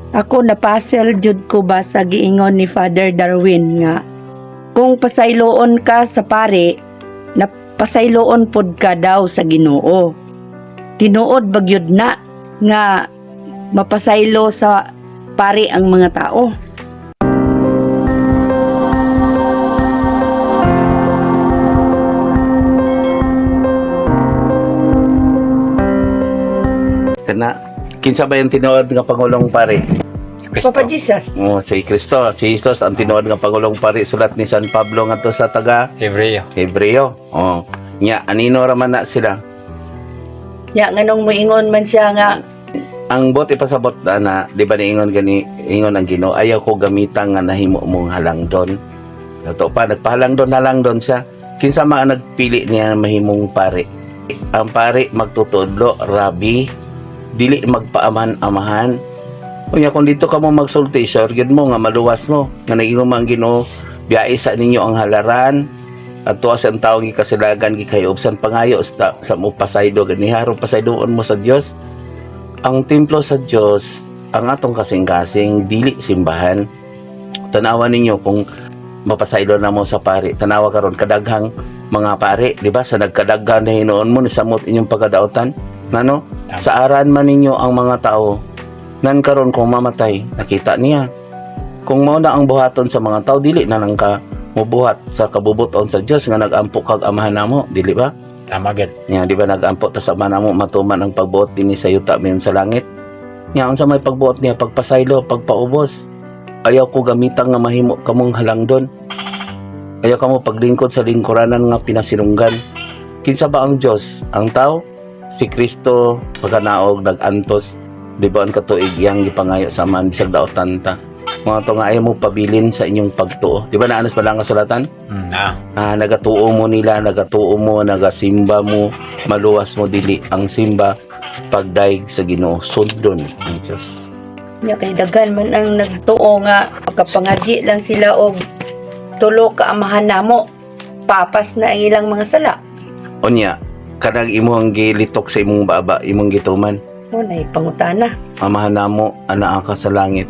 Ako, napasel jud ko ba sa giingon ni Father Darwin nga kung pasayloon ka sa pare, napasayloon pod ka daw sa Ginoo. Tinuod ba gyud na nga mapasaylo sa pare ang mga tao? Kana kinsa ba yung tinuod nga pangulong pare? Kristo. Papa Jesus. Oh, si Kristo, si Jesus ang tinuod nga pangulong pare, sulat ni San Pablo ngadto sa taga Hebreo. Hebreo. Oh, nya anino ra man na sila. Ya, nganong moingon man siya nga Ang bot ipasabot na, na di ba niingon gani ingon ang Ginoo, ayaw ko gamitang nga nahimo mong halangdon. Ato pa nagpahalangdon halangdon siya. Kinsa man ang nagpili niya mahimong pare? Ang pare magtutudlo, rabi, dili magpaaman-amahan. Unya kung dito ka mo magsulti, sure gyud mo nga maluwas mo nga naiingon man ang Ginoo, biyae sa ninyo ang halaran at tuwa sa taong gikasilagan gikayobsan pangayo sa mo pasaydo gani haron pasaydoon mo sa Dios. Ang templo sa Dios ang atong kasing-kasing, dili simbahan. Tanawa ninyo kung mapasaylo na mo sa pare. Tanawa karon kadaghang mga pare, di ba? Sa nagkadaghan na hinuon mo nisamot inyong pagkadautan. Nano? Tama. Sa aran man ninyo ang mga tao. Nan karon kung mamatay, nakita niya. Kung mao na ang buhaton sa mga tao, dili na lang ka mubuhat sa kabubuton sa Dios nga nagampo kag amahan namo, dili ba? Tama gid. Nya, di ba nagampo ta sa amahan namo matuman ang pagbuot dinhi sa yuta mayon sa langit. Nya unsa may pagbuot niya? Pagpasaylo, pagpaubos. Ayaw ko gamitang nga mahimo kamong halangdon. Ayaw kamo paglingkod sa lingkuranan nga pinasilunggan. Kinsa ba ang Dios? Ang tao? Si Kristo pagkanaog nag-antos, di ba, ang katuig iyang gipangayo sa man bisag daotan ta. Mga to nga ayaw mo pabilin sa inyong pagtuo. Di ba naanas pa lang ang kasulatan? Na. Ah, nagatuo mo nila, nagatuo mo, nagasimba mo, maluwas mo dili ang simba pagdaig sa Ginoo, sundon ang Dios. Nya kay daghan man ang nagtuo nga pagkapangaji lang sila og tulo ka amahan namo, papas na ang ilang mga sala. Unya, kanang imong gilitok sa imong baba, imong gituman. Mo na pangutana. Amahan namo, anaa ka sa langit.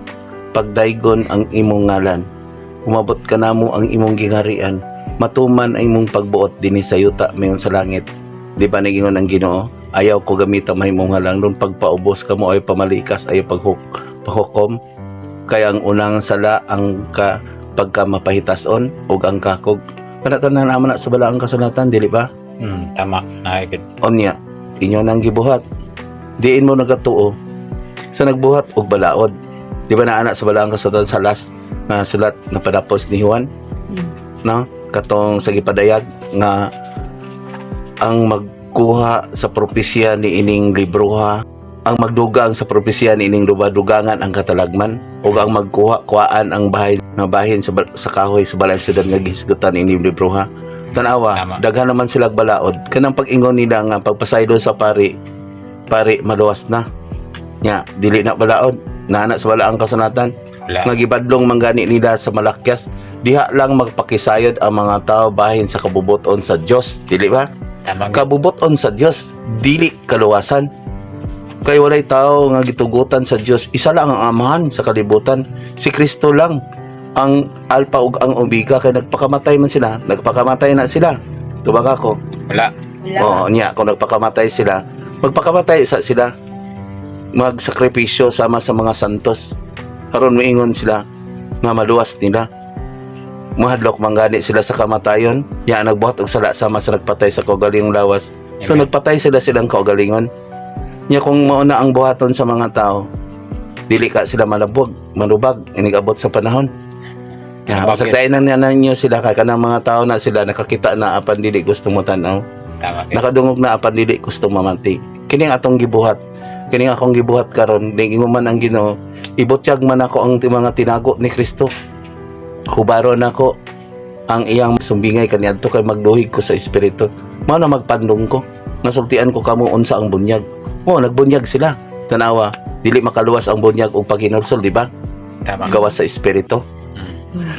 Pagdaygon ang imong ngalan. Umabot ka namo ang imong gingarian. Matuman ang imong pagbuot dinhi sa yuta mayon sa langit. Di ba nagingon ang Ginoo? Ayaw ko gamita mahimong halangdon, pagpaubos kamo ay pamalikas, ayaw paghukom. Kaya ang unang sala ang ka pagka mapahitason ug ang kakog. Kana tanan naman na sa balaang kasulatan, dili ba? Tama. Na gid. Onya, inyo nang gibuhat. Diin mo nagatuo sa nagbuhat og balaod. Di ba naana sa balaang kasulatan sa last na sulat na padapos ni Juan? No? Katong sa gipadayag nga ang magkuha sa propesya ni ining libroha, ang magdugang sa propesya ni ining dugangan ang katalagman, ug ang magkuha kuhaan ang bahay nga bahin sa kahoy sa balay syudad nga gihisgutan ining libroha. Tanawa, Tama. daghan naman sila balaod. Kanang pag-ingon nila nga pagpasaylo sa pari, pari maluwas na. Nya, dili na balaod. Naana sa balaang kasunatan Wala. nga gibadlong manggani nila sa Malakyas, diha lang magpakisayod ang mga tao bahin sa kabubuton sa Dios, dili ba? Tama gid. Kabubuton sa Dios dili kaluwasan, kay walay tao nga gitugutan sa Dios, isa lang ang amahan sa kalibutan, si Kristo lang ang alpha ug ang omega, kay nagpakamatay man sila, nagpakamatay na sila, tubag ako. Wala. Wala. Oo, niya, kung nagpakamatay sila, magpakamatay sa sila, magsakripisyo sama sa mga santos. Karon moingon sila nga maluwas nila. Mahadlok manggani sila sa kamatayon. Ya nagbuhat og sala sama sa nagpatay sa kaugalingong lawas. So Amen. nagpatay sila silang kaugalingon. Nya kung mao na ang buhaton sa mga tao, dili ka sila malabog, malubag, inigabot sa panahon. Ya, Bakit? sa na ninyo sila kay kanang mga tao na sila nakakita na apan dili gusto mo tan-aw, Tama gid. nakadungog na apan dili gusto mamati. Kini ang atong gibuhat. Kini ang akong gibuhat karon, di man ang Ginoo. Ibutyag man ako ang mga tinago ni Kristo. Hubaron nako ang iyang sumbingay kaniadto kay magduhig ko sa espiritu. Mao na magpandong ko. Nasultian ko kamo unsa ang bunyag. Mo nagbunyag sila. Tanawa, dili makaluwas ang bunyag og paghinulsol, di ba? Tama. Gawas sa espiritu.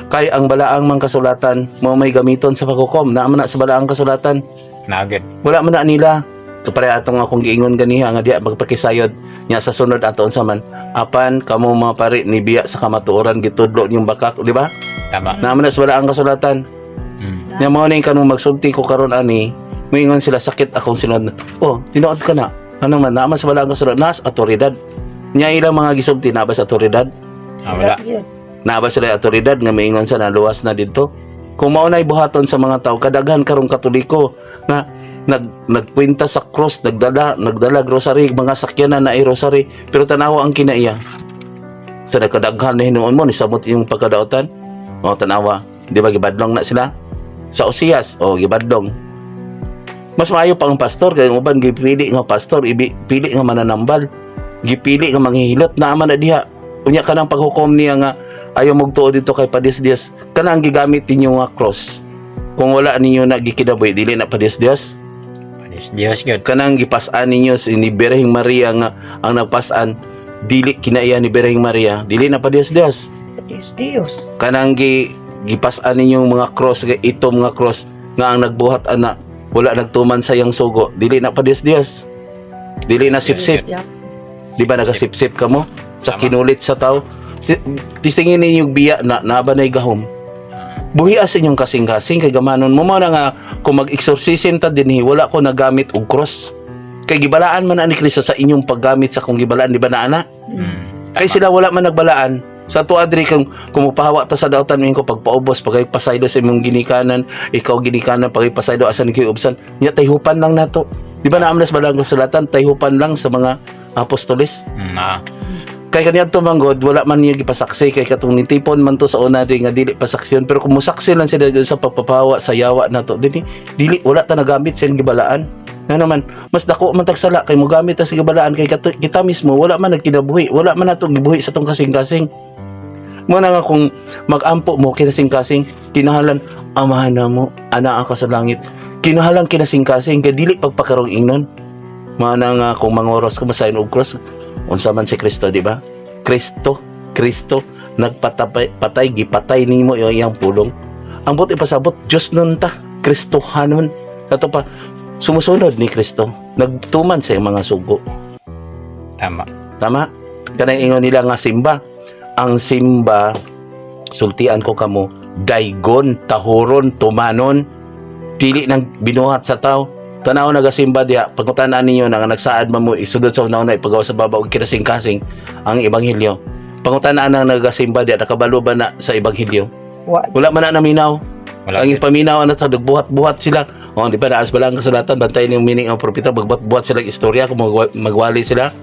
Kay ang balaang mang kasulatan mo may gamiton sa paghukom. Naa man na sa balaang kasulatan. Na gid. Wala man na nila. Kapare atong akong giingon ganiha nga diya magpakisayod nya sa sunod ato unsa man apan kamo mga pari ni biya sa kamatuoran, gitudlo niyong bakak, di ba? Tama. Naman na sa wala ang kasulatan. Nya mao ning kanong magsulti ko karon ani, moingon sila sakit akong sinod. Oh, tinuod ka na. Ano man naman sa wala ang kasulatan nas otoridad. Nya ilang mga gisulti na ba sa otoridad? Ah, wala. Yun. Naa ba sila otoridad nga moingon sa naluwas na didto? Kung mao na'y buhaton sa mga tao, kadaghan karong Katoliko na nagkwenta sa cross, nagdala rosary, mga sakyanan na rosary, pero tanawa ang kinaiya. Sa nagkadaghan na hinuon mo, nisamot yung pagkadaotan. O, tanawa. Di ba gibadlong na sila? Sa Osias, o, gibadlong. Mas maayo pa ang pastor, kaya ang uban gipili nga pastor, pili nga mananambal, gipili nga manghihilot, naaman na diha. Unya ka nang paghukom niya nga ayaw magtuo dito kay padis-dias. Kanang gigamit ninyo nga cross. Kung wala ninyo na gikinabuhi, dili na padis-dias. Diyos, Diyos gyud. Kanang gipasan ninyo si ni Birheng Maria nga ang nagpasan dili kinaiya ni Birheng Maria, dili na padis-dias. Diyos, Diyos. Kanang gipasan ninyo mga cross, itom nga cross nga ang nagbuhat ana wala nagtuman sa iyang sugo, dili na padis-dias. Dili na sipsip. Yeah. Di ba nagasipsip ka mo sa Tama. kinulit sa tao? Tistingin ninyo biya na naba na'y gahom. Buhi sa inyong kasing-kasing kay gamanon mo. Mao na nga kung mag-exorcism ta dinhi, wala ko nagamit og cross. Kay gibalaan man na ni Kristo sa inyong paggamit sa kong gibalaan, di ba na ana? Kay sila wala man nagbalaan. Sa ato adri kung kumupahawa ta sa dautan mo ko pagpaubos pagpasaylo sa imong ginikanan, ikaw ginikanan pagpasaylo asa ni ubsan. Nya tayhupan lang nato. Di ba naamlas balang kasulatan tayhupan lang sa mga apostoles? Kay kaniadto man god wala man niya gipasaksi kay katong nitipon man to sa una di nga dili pasaksiyon, pero kung musaksi lang sila sa pagpapawa sa yawa nato dili dili wala ta nagamit sa iyang gibalaan nga naman mas dako man tagsala kay mogamit ta sa gibalaan kay kita mismo wala man nagkinabuhi, wala man nato gibuhi sa tong kasing-kasing mo na nga kung magampo mo kinasing-kasing kinahalan amahan na mo ana ka sa langit kinahalan kinasing-kasing kay dili pagpakarong ingnon. Mana nga kung mangoros ko masayon og cross, unsa man si Kristo, di ba? Kristo, Kristo nagpatay patay gipatay nimo yung iyang pulong. Ang buot ipasabot Dios nun ta, Kristohanon. Kato pa sumusunod ni Kristo, nagtuman sa iyang mga sugo. Tama. Tama? Kanang ingon nila nga simba. Ang simba, sultian ko kamo, daygon, tahuron, tumanon, dili nang binuhat sa tao. Tanaw nagasimba diha, pagkutanaan ninyo na nga nagsaad man mo, isudod sa una ipagawa sa baba og kinasing-kasing ang ebanghelyo. Pangutanaan ang nagasimba diha, nakabalo ba na sa ebanghelyo? Wa. Wala man na naminaw. Wala Ang gyud. ipaminaw na sa nagbuhat-buhat sila. O, di ba, naas ba lang ang kasulatan, bantayan yung meaning ang propeta, magbuhat-buhat sila ng istorya, kung magwali sila.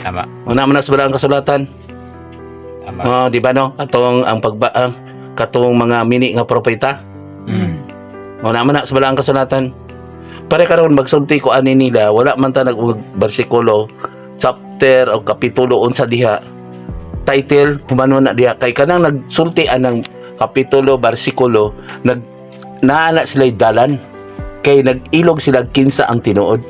Tama. Una man na sa ang kasulatan. Tama. Oh, di ba no? Atong ang pagba ang katong mga mini nga propeta. Una man na sa ang kasulatan. Pare karon magsulti ko ani nila, wala man ta nag og bersikulo, chapter o kapitulo unsa diha. Title humano na diha kay kanang nagsulti anang kapitulo bersikulo nag naana sila dalan kay nag-ilog sila kinsa ang tinuod.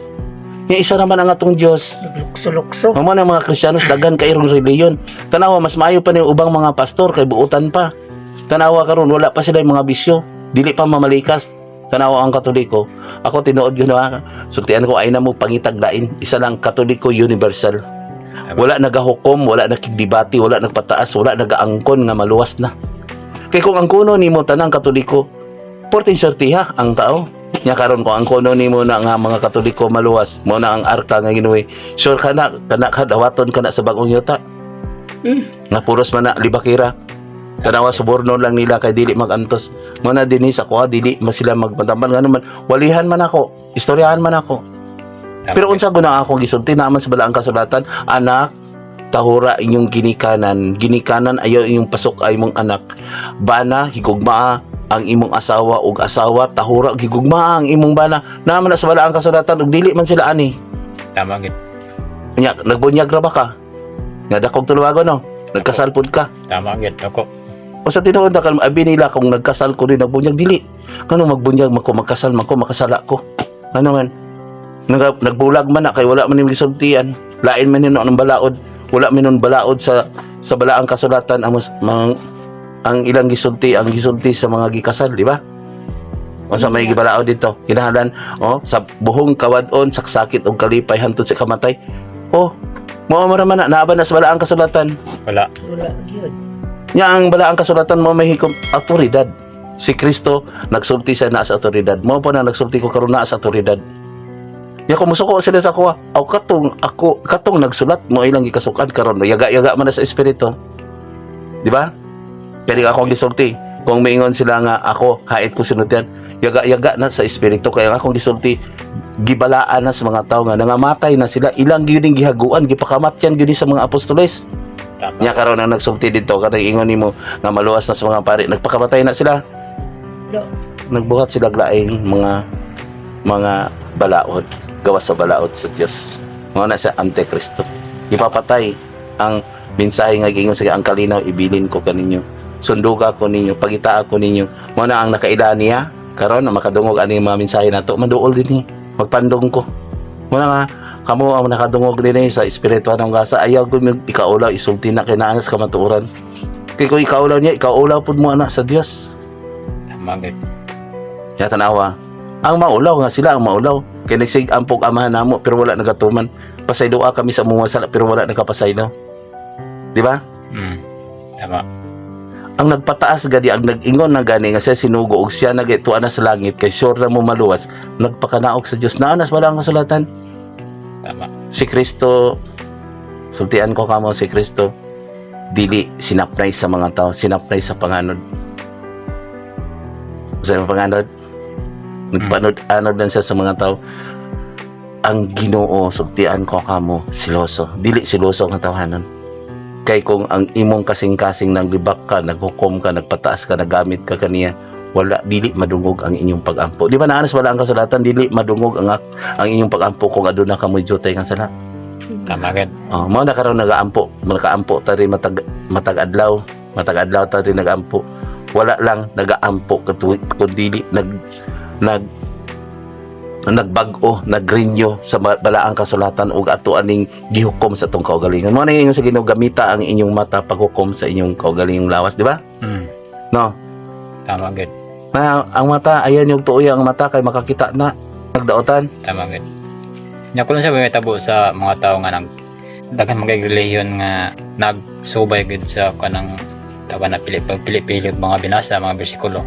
Nya isa naman ang atong Dios. Naglukso-lukso. Mamo na mga Kristiyanos daghan kay irong reliyon. Tanawa mas maayo pa ni ubang mga pastor kay buutan pa. Tanawa karon wala pa sila yung mga bisyo, dili pa mamalikas. Tanawa ang Katoliko. Ako tinuod yun ha. Sultian ko ay na mo pangitag lain. Isa lang Katoliko universal. Wala nagahukom, wala nakigdebate, wala nagpataas, wala nagaangkon nga maluwas na. Kay kung ang kuno nimo tanang Katoliko, porting sortiha ang tao. Nya karon kung ang kuno nimo na nga mga Katoliko maluwas, mo na ang arka nga ginuwi. Sure ka na, kana ka dawaton ka na sa bagong yuta. Nga puros man na libakira. Tanawa suborno lang nila kay dili magantos. Mo na dinhi sa kuha dili man sila magpantamban ngano man walihan man ako, istoryahan man ako. Tama Pero gyud. unsa guna akong gisulti naman sa balaang kasulatan, anak, tahura inyong ginikanan, ginikanan ayaw inyong pasok ay imong anak. Bana higugmaa ang imong asawa ug asawa tahura higugmaa ang imong bana. Naman na sa balaang kasulatan ug dili man sila ani. Tama gyud. Nya nagbunyag ra ba ka? Nga dakog tuluwagon no? Nagkasal pud ka. Tama gyud ako. O sa tinuod na kalma, abi nila kung nagkasal ko rin nagbunyag dili. Ngano magbunyag man ko, magkasal man ko, makasala ko. Ano man? Nagbulag man na kay wala man yung gisultian. Lain man yun ang balaod. Wala man nun balaod sa balaang kasulatan ang mas, ang ilang gisulti, ang gisulti sa mga gikasal, di ba? Unsa may gibalaod dito? Kinahanglan, oh, sa buhong kawad-on, saksakit og kalipay hantod sa kamatay. Oh, mao mo raman na naa ba na sa balaang kasulatan? Wala. Wala gyud. Nya ang balaang kasulatan mo may hikom autoridad. Si Kristo nagsulti siya na sa autoridad. Mao po na nagsulti ko karon na sa autoridad. Ya kung musuko sila sa kuha, aw katong ako katong nagsulat mo ilang gikasukan karon, yaga-yaga man na sa espiritu. Di ba? Kaya ako ang gisulti. Kung maingon sila nga ako hait ko sinultian, yaga-yaga na sa espiritu kaya ang akong gisulti gibalaan na sa mga tao nga nangamatay na sila, ilang gyud ning gihaguan, gipakamatyan gyud ni sa mga apostoles. Tama. Nya karon ang nagsulti dito kanang ingon nimo nga maluwas na sa mga pari, nagpakamatay na sila. Do. Nagbuhat sila og laing mga balaod, gawas sa balaod sa Dios. Mao na sa Antikristo. Ipapatay ang mensahe nga giingon sa ang kalinaw ibilin ko kaninyo. Sunduga ko ninyo, pagitaa ko ninyo. Mao na ang nakaila niya karon ang makadungog ani mga mensahe nato, maduol dinhi. Magpandong ko. Mao na nga kamo ang nakadungog dinhi sa espiritual ng gasa, ayaw ko mig ikaulaw isulti na kay naa sa kamatuoran. Kay kung ikaulaw niya, ikaulaw pud mo ana sa Dios. Tama gid. Ya tanawa. Ang maulaw nga sila ang maulaw. Kay nagsig ampog amahan namo pero wala nagatuman. Pasayloa kami sa among sala pero wala nagkapasaylo. Di ba? Tama. Ang nagpataas gadi ang nag-ingon na gani nga siya sinugo og siya nagituan na sa langit kay sure na mo maluwas, nagpakanaog sa Dios. Naa nas wala ang kasulatan. Tama. Si Kristo, sultian ko kamo, si Kristo dili sinapnay sa mga tao, sinapnay sa panganod. Sa mga panganod, nagpanod-anod lang siya sa mga tao. Ang Ginoo, sultian ko kamo, siloso. Dili siloso ang tawhanon. Kay kung ang imong kasing-kasing nang libak ka, naghukom ka, nagpataas ka, nagamit ka kaniya, wala, dili madungog ang inyong pagampo. Di ba naanas wala ang kasulatan, dili madungog ang inyong pagampo kung aduna ka mo'y jutay nga sala. Tama gid. Oh, mao na karon nagaampo, nakaampo ta rin matag matag adlaw, matag adlaw ta rin nagaampo. Wala lang nagaampo kun dili nag nag nagbag-o, nagrenew sa balaang kasulatan ug ato aning gihukom sa atong kaugalingon. Mao na ingon sa Ginoo, gamita ang inyong mata paghukom sa inyong kaugalingong lawas, di ba? No. Tama gid. Na ang mata ayan yung tuoy ang mata kay makakita na nagdaotan. Tama gid. Nya kuno sa may tabo sa mga tao nga nag daghan mga relihiyon nga nagsubay gid sa kanang tawa na pili pagpili-pili og mga binasa, mga bersikulo.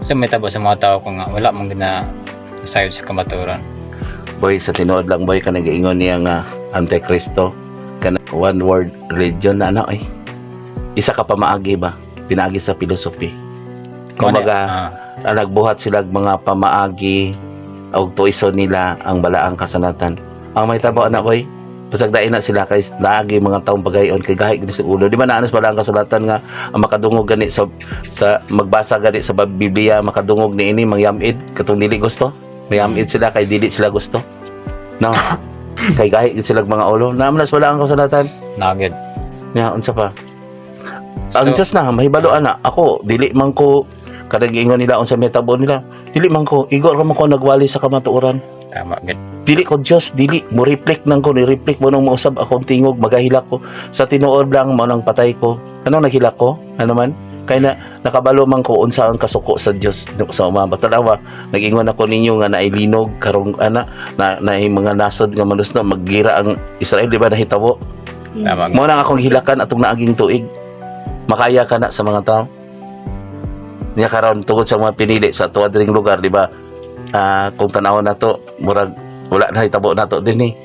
So may tabo sa mga tao ko nga wala man gid na sayod sa kamatuoran. Boy, sa tinuod lang, boy, kanang giingon niya nga antikristo kana one world religion na ano ay isa ka pamaagi ba, pinaagi sa philosophy, kumbaga, ang nagbuhat sila og mga pamaagi og tuiso nila ang balaang kasanatan. Ang may tabo ana, boy, pasagdain na sila kay lagi mga taong pagayon kay gahi gani sa ulo. Di ba naanas balaang kasulatan nga ang makadungog gani sa magbasa gani sa Biblia, makadungog niini mangyamid katong dili gusto, mayamid sila kay dili sila gusto, no? Kay gahi gid sila mga ulo. Naanas balaang kasulatan? Na gid. Nya unsa pa ang So, Diyos na mahibalo ana. Ako dili man ko kanang giingon nila unsa may tabo nila, dili man ko igo ra man ko nagwali sa kamatuoran. Tama gid. Dili ko Diyos, dili mo reflect nang ko ni reflect mo nang mausab akong tingog, magahilak ko sa tinuod lang mo nang patay ko. Anong naghilak ko? Ano man kay na nakabalo man ko unsa ang kasuko sa Dios sa umaba. Tanawa, nag-ingon ako ninyo nga nailinog karong ana na naay mga nasod nga manusno maggira ang Israel, di ba nahitabo? Tama gid. Mo nang akong hilakan atong naaging tuig. Makaya ka na sa mga tao. Niya karon tungod sa mga pinili sa tuwa diring lugar, di ba? Ah, kung tanawon nato, murag wala na hitabo nato dinhi.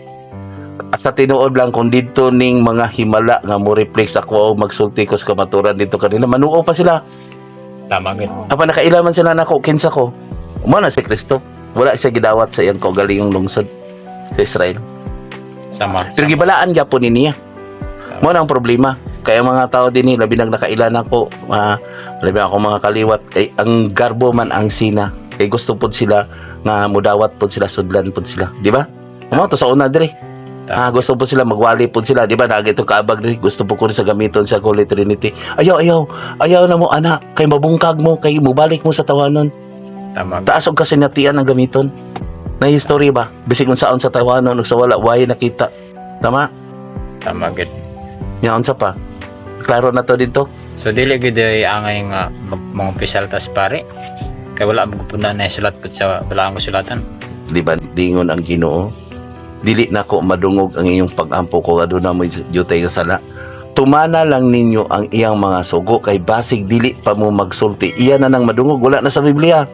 Sa tinuod lang kung didto ning mga himala nga mo reflect sa kuwa o magsulti ko sa kamaturan dito kanila, manuo pa sila. Tama gid. Apa nakailaman sila nako kinsa ko. Mo na si Kristo. Wala siya gidawat sa iyang kaugalingong lungsod sa Israel. Sama. Pero gibalaan gyapon ni niya. Mo na ang problema. Kaya mga tao din eh, labi nang nakailan ako, labi ako mga kaliwat, kay ang garbo man ang sina. Kay gusto pod sila nga mudawat pod sila, sudlan pod sila, di ba? Mo to sa una dire. Ah, gusto po sila magwali pod sila, di ba? Naagi to kaabag dire, gusto po ko rin sa gamiton sa Holy Trinity. Ayaw, ayaw, ayaw na mo ana, kay mabungkag mo, kay mubalik mo sa tawanon. Tama gid. Taas og kasinatian ang gamiton. Na history ba? Bisig unsaon sa tawanon ug sa wala way nakita. Tama? Tama gid. Nya unsa pa? Klaro na to dito. So dili gid ay angay nga mga opisyal tas pare. Kay wala mo pud na sulat pud sa balaang kasulatan. Di ba dingon ang Ginoo, "Dili nako madungog ang inyong pag-ampo ko aduna mo jutay nga sala. Tumana lang ninyo ang iyang mga sugo," kay basig dili pa mo magsulti, iya na nang madungog. Wala na sa Biblia.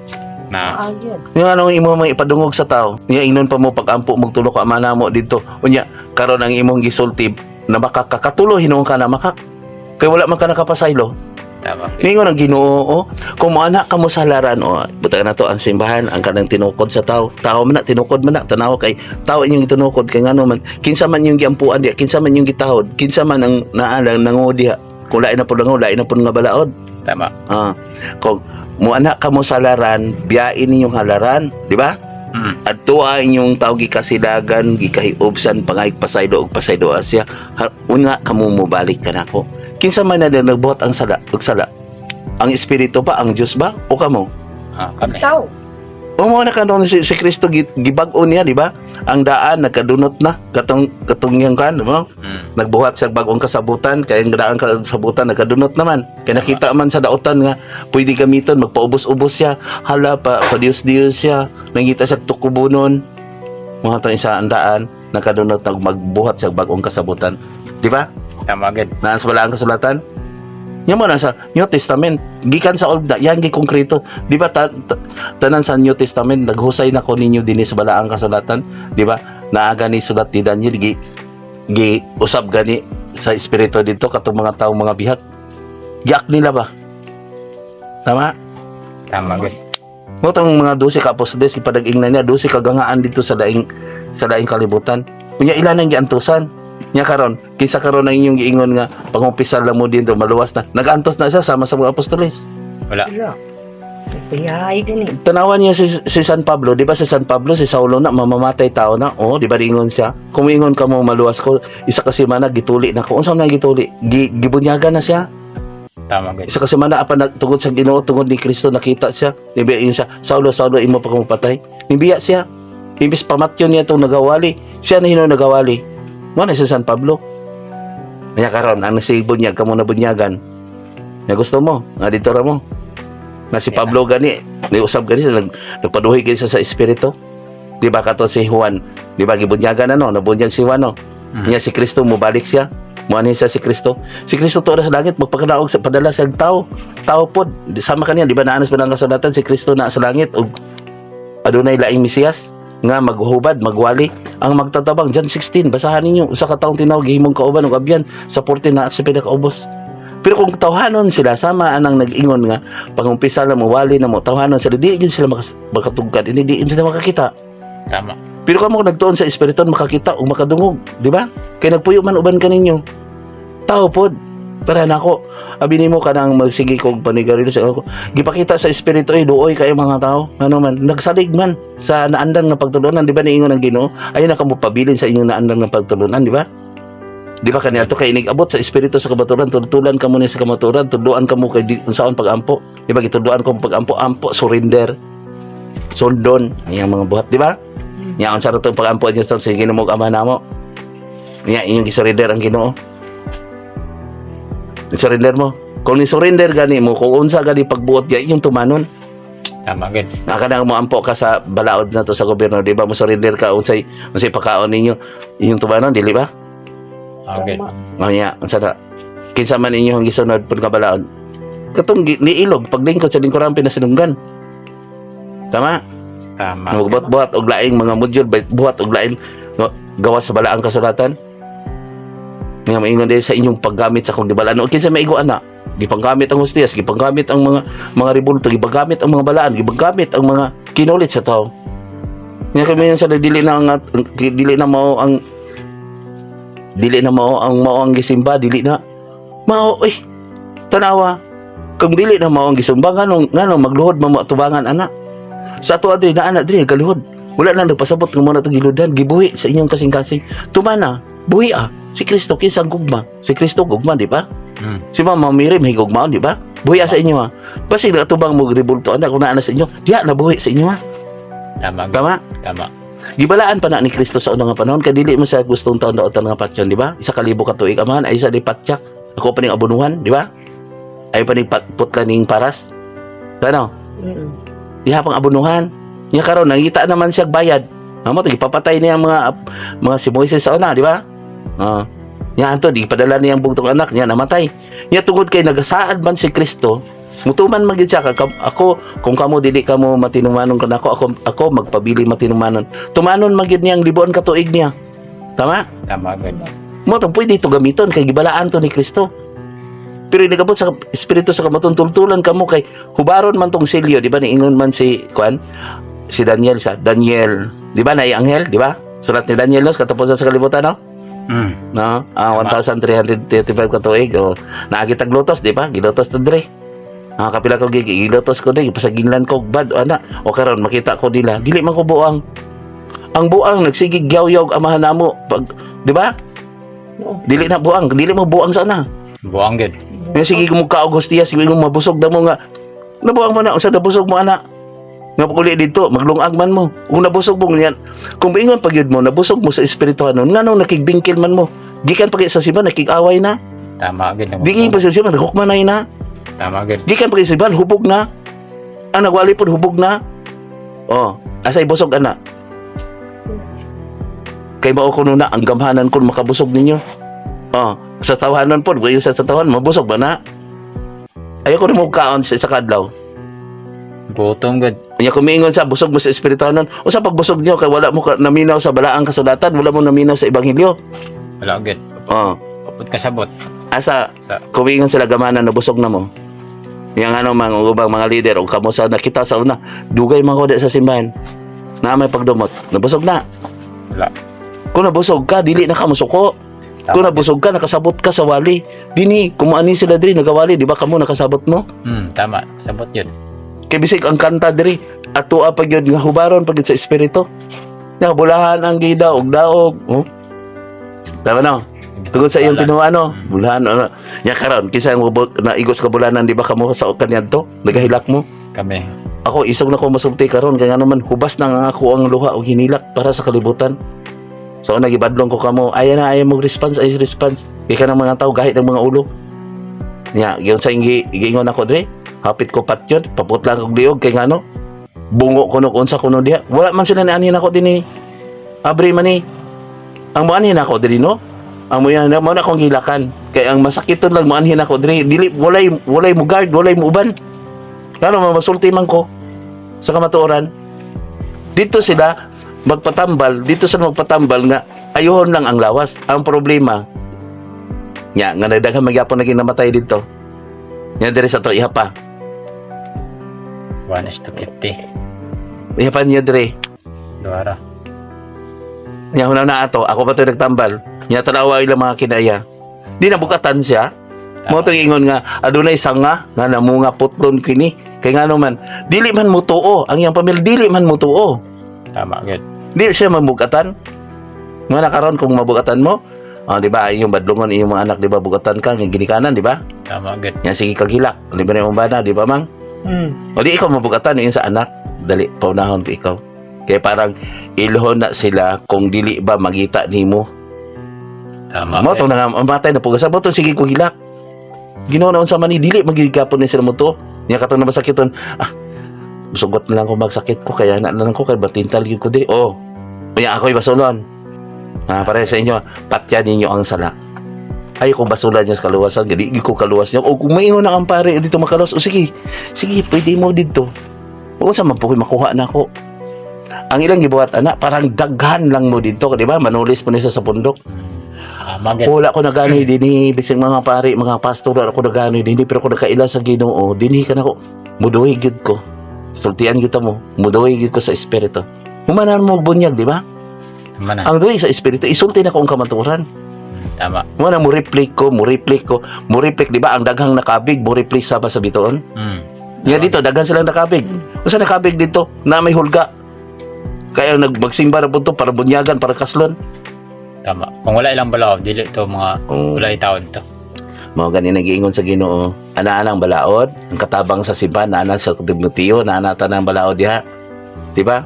Na Ayun. Yung anong imo mga ipadungog sa tao? Nya ingnon pa mo pag-ampo, magtulo ka ama mo dito. Unya karon ang imong gisulti na makakatulo hinuon ka na makak. Kay wala man ka nakapasaylo. Tama. Ningon ang Ginoo, oh, kung moana ka mo sa halaran, oh, buta na to ang simbahan, ang kanang tinukod sa tao. Tao man na, tinukod man na, tanaw kay tao inyong gitunukod kay ngano man, kinsa man yung giampuan diha, kinsa man yung gitahod, kinsa man ang naalang nango diha. Kung lain na pud nango, lain na pud nga balaod. Tama. Ah, kung moana ka mo sa halaran, biyain ninyong halaran, di ba? Adto ang inyong tao gikasidagan, gikahiubsan, pangayig pasaylo og pasaylo siya. Una kamo mobalik kanako. Kinsa man na nagbuhat ang sala, og sala? Ang espiritu ba, ang Dios ba o kamo? Ah, kami. Tao. O mo na kanon si Kristo gibag-o niya, di ba? Ang daan nagkadunot na katong katong yang kan, di ba? Nagbuhat siya bag-ong kasabutan kay ang daan kasabutan nagkadunot naman. Kay nakita man sa daotan nga pwede gamiton, magpaubos-ubos siya. Hala pa pa Dios-Dios siya. Nangita siya tukubonon. Mga tong isa ang daan nakadunot, nag magbuhat siya bag-ong kasabutan. Di ba? Tama gid. Nasa wala ang kasulatan. Nya mo na sa New Testament, gikan sa Old na, yan gi konkreto. Di ba tanan sa New Testament naghusay na ko ninyo dinhi sa balaang kasulatan, di ba? Naaga ni sulat ni Daniel gi gi usab gani sa espiritu dito katong mga tawo mga bihag. Giak nila ba? Tama? Tama gid. Mo tong mga 12 ka apostoles gipadag-ing na niya 12 ka gangaan dito sa daing kalibutan. Unya ila nang giantusan. Nya karon, kinsa karon ang inyong giingon nga pangumpisal lang mo dito maluwas na. Nagantos na siya sama sa mga apostoles. Wala. Wala. Kuyahay gani. Tanawan niya si San Pablo, di ba si San Pablo, si Saulo na mamamatay tao na. Oh, di ba ingon siya? Kung ingon ka mo maluwas ko, isa ka semana gituli na ko. Unsa man gituli? Gibunyagan na siya. Tama gid. Isa ka semana apan tungod sa Ginoo, tungod ni Kristo nakita siya. Nibiya yun siya, "Saulo, Saulo, imo pa kamo patay." Nibiya siya. Imbis pamatyon niya itong nagawali, siya na hinuon nagawali. Mo na si San Pablo. Kaya karon ang si bunyag kamo na bunyagan. Na gusto mo, nga dito ra mo. Na si Pablo gani, niusab gani siya, nagpaduhi gani siya sa espiritu. Di ba kato si Juan, di ba gibunyagan na no, nabunyag si Juan no. Niya si Kristo mobalik siya. Muanhin siya si Kristo. Si Kristo tuo na sa langit magpakadaog sa padala sa tao. Tao pod sama kaniya, di ba naanas pa ng kasulatan si Kristo na sa langit ug adunay laing Mesiyas nga maghuhubad, magwali ang magtatabang. John 16, basahan ninyo. Usa ka taong tinawag gihimong kauban ug abyan sa 14 na sa pinakaubos. Pero kung tawhanon sila sama anang nag-ingon nga pangumpisa lang mo wali na mo, tawhanon sila, di gyud sila makatugkad ini, di gyud sila makakita. Tama. Pero kamo nagtuon sa espiritu makakita o makadungog, di ba? Kay nagpuyo man uban kaninyo. Tao pod para nako. Abi nimo kanang magsige kog panigarilyo sa ako. Gipakita sa espiritu ay luoy kayo mga tao. Ano man nagsalig man sa naandang nga pagtulunan, di ba niingon ang Ginoo, ayo na kamo pabilin sa inyong naandang nga pagtulunan, di ba? Di ba kaniadto kay inig-abot sa espiritu sa kabaturan, tutulan kamo ni sa kamaturan, tuduan kamo kay unsaon pag-ampo. Di ba gituduan ko pag-ampo, ampo surrender. Sundon ang iyang mga buhat, di ba? Nya unsa ra tong pag-ampo niyo sa Ginoo Ama namo? Nya inyong gisurrender ang Ginoo. Ni-surrender mo. Kung ni-surrender gani mo, kung unsa gani pagbuot ya inyong tumanon. Tama gid. Naka na mo ampo ka sa balaod na to sa gobyerno, di ba mo surrender ka unsay unsay pakaon ninyo inyong tumanon, dili ba? Ah, gid. Maya, unsa na? Kinsa man inyong gisunod pud nga balaod? Katong niilog paglingkod sa lingkuran pinasinunggan. Tama? Tama. Magbuhat-buhat og laing mga module, buhat og laing no, gawas sa balaang kasulatan. Nga maingon din sa inyong paggamit sa kong gibalaan. O kinsa maigo ana? Gipanggamit ang hostiyas, gipanggamit ang mga rebulto, gipanggamit ang mga balaan, gipanggamit ang mga kinulit sa tao. Nga kami sa dili na mao ang dili na mao ang gisimba, dili na mao eh tanawa kung dili na mao ang gisimba, nganong nganong magluhod man mo atubangan ana sa ato adri na ana diri kaluhod? Wala na nagpasabot nga mo na itong giludan, gibuhi sa inyong kasing-kasing. Tumana, buhi ah. Si Kristo, kinsa ang gugma? Si Kristo gugma, di ba? Si Mama Mary may gugmaon, di ba? Buhi ah sa inyo ah. Basig natubang mo rebulto anak kung naa na sa inyo, diha na buhi sa inyo ah. Tama gid. Tama? Tama. Gibalaan pa na ni Kristo sa unang nga panahon kay dili mo sa gustong taon daotan nga patyon, di ba? 1,000 ka tuig amahan ay isa di patyak. Ako pa ning abonuhan, di ba? Ay pa ning putla ning paras. Ano? Diha pang abonuhan. Nya karon nangita naman siya bayad. Amo to gipapatay niya ang mga si Moises sa una, di ba? Ah. Nya anto di padala niya ang bugtong anak niya, namatay. Nya tungod kay nagasaad man si Kristo, mutuman man gid siya ako kung kamo dili kamo matinumanon kanako, ako ako magpabili matinumanon. Tumanon man gid niya ang libuan ka tuig niya. Tama? Tama gud. Mo tong pwede ito gamiton kay gibalaan to ni Kristo. Pero nagabot sa espiritu sa kamaton, tultulan kamo kay hubaron man tong silyo, di ba? Niingon man si kuan, si Daniel, sa Daniel, di ba, naay anghel, di ba? Surat ni Daniel, no, sa katapusan sa kalibutan, no? No, ah, 1335 ka tuig o naagi tag lotos, di ba? Gilotos ta dire. Ah, kapila ko gilotos ko diri, pasaginlan ko og bad ana. O karon makita ko nila, dili man ko buang. Ang buang nagsigig yaw-yaw amahan namo pag, di ba? Dili na buang, dili mo buang sana. Buang gud. Nga sige mo ka Augustia, sige mo mabusog na mo nga. Nabuang mo na, unsa nabusog mo ana? Nga paguli dito, maglungag man mo. Kung nabusog mo niyan, kung maingon pag yun mo, nabusog mo sa espirituhanon, nganong nakigbingkil man mo? Gikan pa kay sa simbahan, nakig-away na. Tama gud. Gikan pa sa simbahan, naghukmanay na. Tama gud. Gikan pa kay sa simbahan, hubog na. Ang nagwali pod, hubog na. Oh, asay busog ana? Kay mao kuno na ang gamhanan kun makabusog ninyo. Oh, sa tawanan pod, wayo sa tawanan mabusog ba na? Ayaw ko na mo kaon sa isa ka adlaw. Gutom gud. Nya kumiingon sa busog mo sa espirituhanon. Usa pagbusog niyo kay wala mo ka, naminaw sa balaang kasulatan, wala mo naminaw sa ebanghelyo. Wala gud. Oh, Upod kasabot. Asa Sa- kumiingon sila gamanan, nabusog na mo. Yang ano mga ubang mga leader o kamo sa nakita sa una, dugay man ko di sa simbahan. Na may pagdumot, nabusog na. Wala. Kung nabusog ka, dili na ka musuko. Tama Kung gud. nabusog ka, nakasabot ka sa wali. Dini, kumuani sila diri, nagawali, di ba kamo nakasabot mo? Tama. Sabot yun. Kay bisig ang kanta diri, atua pa gyud nga hubaron pa gyud sa espiritu. Nga bulahan ang gida og daog. Oh. Tama no? Tungod sa iyong Wala. tinuan, no? Bulahan ano. Nya karon kinsa ang na igos ka bulanan, di ba kamo sa kaniadto? Nagahilak mo. Kami. Ako isog na ko masulti karon kay ngano man hubas na nga ako ang luha og hinilak para sa kalibutan. So nagibadlong ko kamo, ay na ay mo response, ay response. Kay kanang mga tao gahit ng mga ulo. Nya, giyon sa ingi giingon ako dre, hapit ko patyon, paputlang kog liog kay ngano bungo kuno kung unsa kuno diha. Wala man sila nianhin ako dinhi. Abri man ni. Ang moanhin ako diri, no? Ang moanhin mo na akong gilakan. Kay ang masakiton lang moanhin ako diri. Dili walay walay mo guard, walay mo uban. Ngano masulti man ko sa kamatuoran. Dito sila magpatambal, dito sila magpatambal nga ayuhon lang ang lawas. Ang problema nya nga nagdaghan magyapon naging namatay dito. Nya diri sa to iha pa. 1:50. Iha pa niya diri. Duara. Nya hunaw na ato, ako pa to nagtambal. Nya tanawa ilang mga kinaya. Di na bukatan siya. Mo to ingon nga adunay sanga nga namunga putlon kini. Kay ngano man dili man mutuo ang iyang pamilya, dili man mutuo. Tama gud. Di siya mabugatan. Nga na karon kung mabugatan mo, ah, di ba, iyong badlongon iyong mga anak, di ba, bugatan ka nga ginikanan, di ba? Tama gud. Yan sige kag hilak. Di ba na bana, di ba, mang? O di ikaw mabugatan yun sa anak, dali paunahon ko ikaw. Kaya parang ilhon na sila kung dili ba magita nimo. Tama Mo gud. tong nangamatay na pugasa mo tong sige ko hilak. Ginoo na unsa man ni dili magigapon ni sila mo to. Nya katong namasakiton, ah, sugot na lang ko magsakit ko kaya na lang ko kay batintal gyud ko di. Oh. Unya ako'y basulon. Ah, pare sa inyo, patyan ninyo ang sala. Ayaw kong basulan niyo sa kaluwasan, gadi ko kaluwas niyo. O kung maingon na ang pare dito makaluwas, o sige, sige, pwede mo dito. O sa man po ko'y makuha na ako. Ang ilang gibuhat ana, parang daghan lang mo dito, di ba? Manulis po niya sa pundok. Tama gud. Wala ko naganoy dinhi bisag mga pari, mga pastor, wala ko naganoy dinhi, pero ko nakaila sa Ginoo, dinhi ka nako. Muduhi gyud ko. Sultian gyud ta mo, muduhi gyud ko sa espiritu. Humanan mo bunyag, di ba? Tama na. Ang duhi sa espiritu, isulti na ko ang kamatuoran. Tama. Mo na mo reply ko, mo reply ko, mo reply, di ba? Ang daghang nakabig, mo reply sa bituon. Nga dito, daghan silang nakabig. Unsa nakabig dito? Na may hulga. Kaya nagbagsimba na po to para bunyagan, para kaslon. Tama. Kung wala ilang balaw, dili to mga wala taon to. Mao gani nagiingon sa Ginoo, ana-anang balaod, ang katabang sa simbahan, naana sa Timoteo, naana tanang balaod diha. Di ba?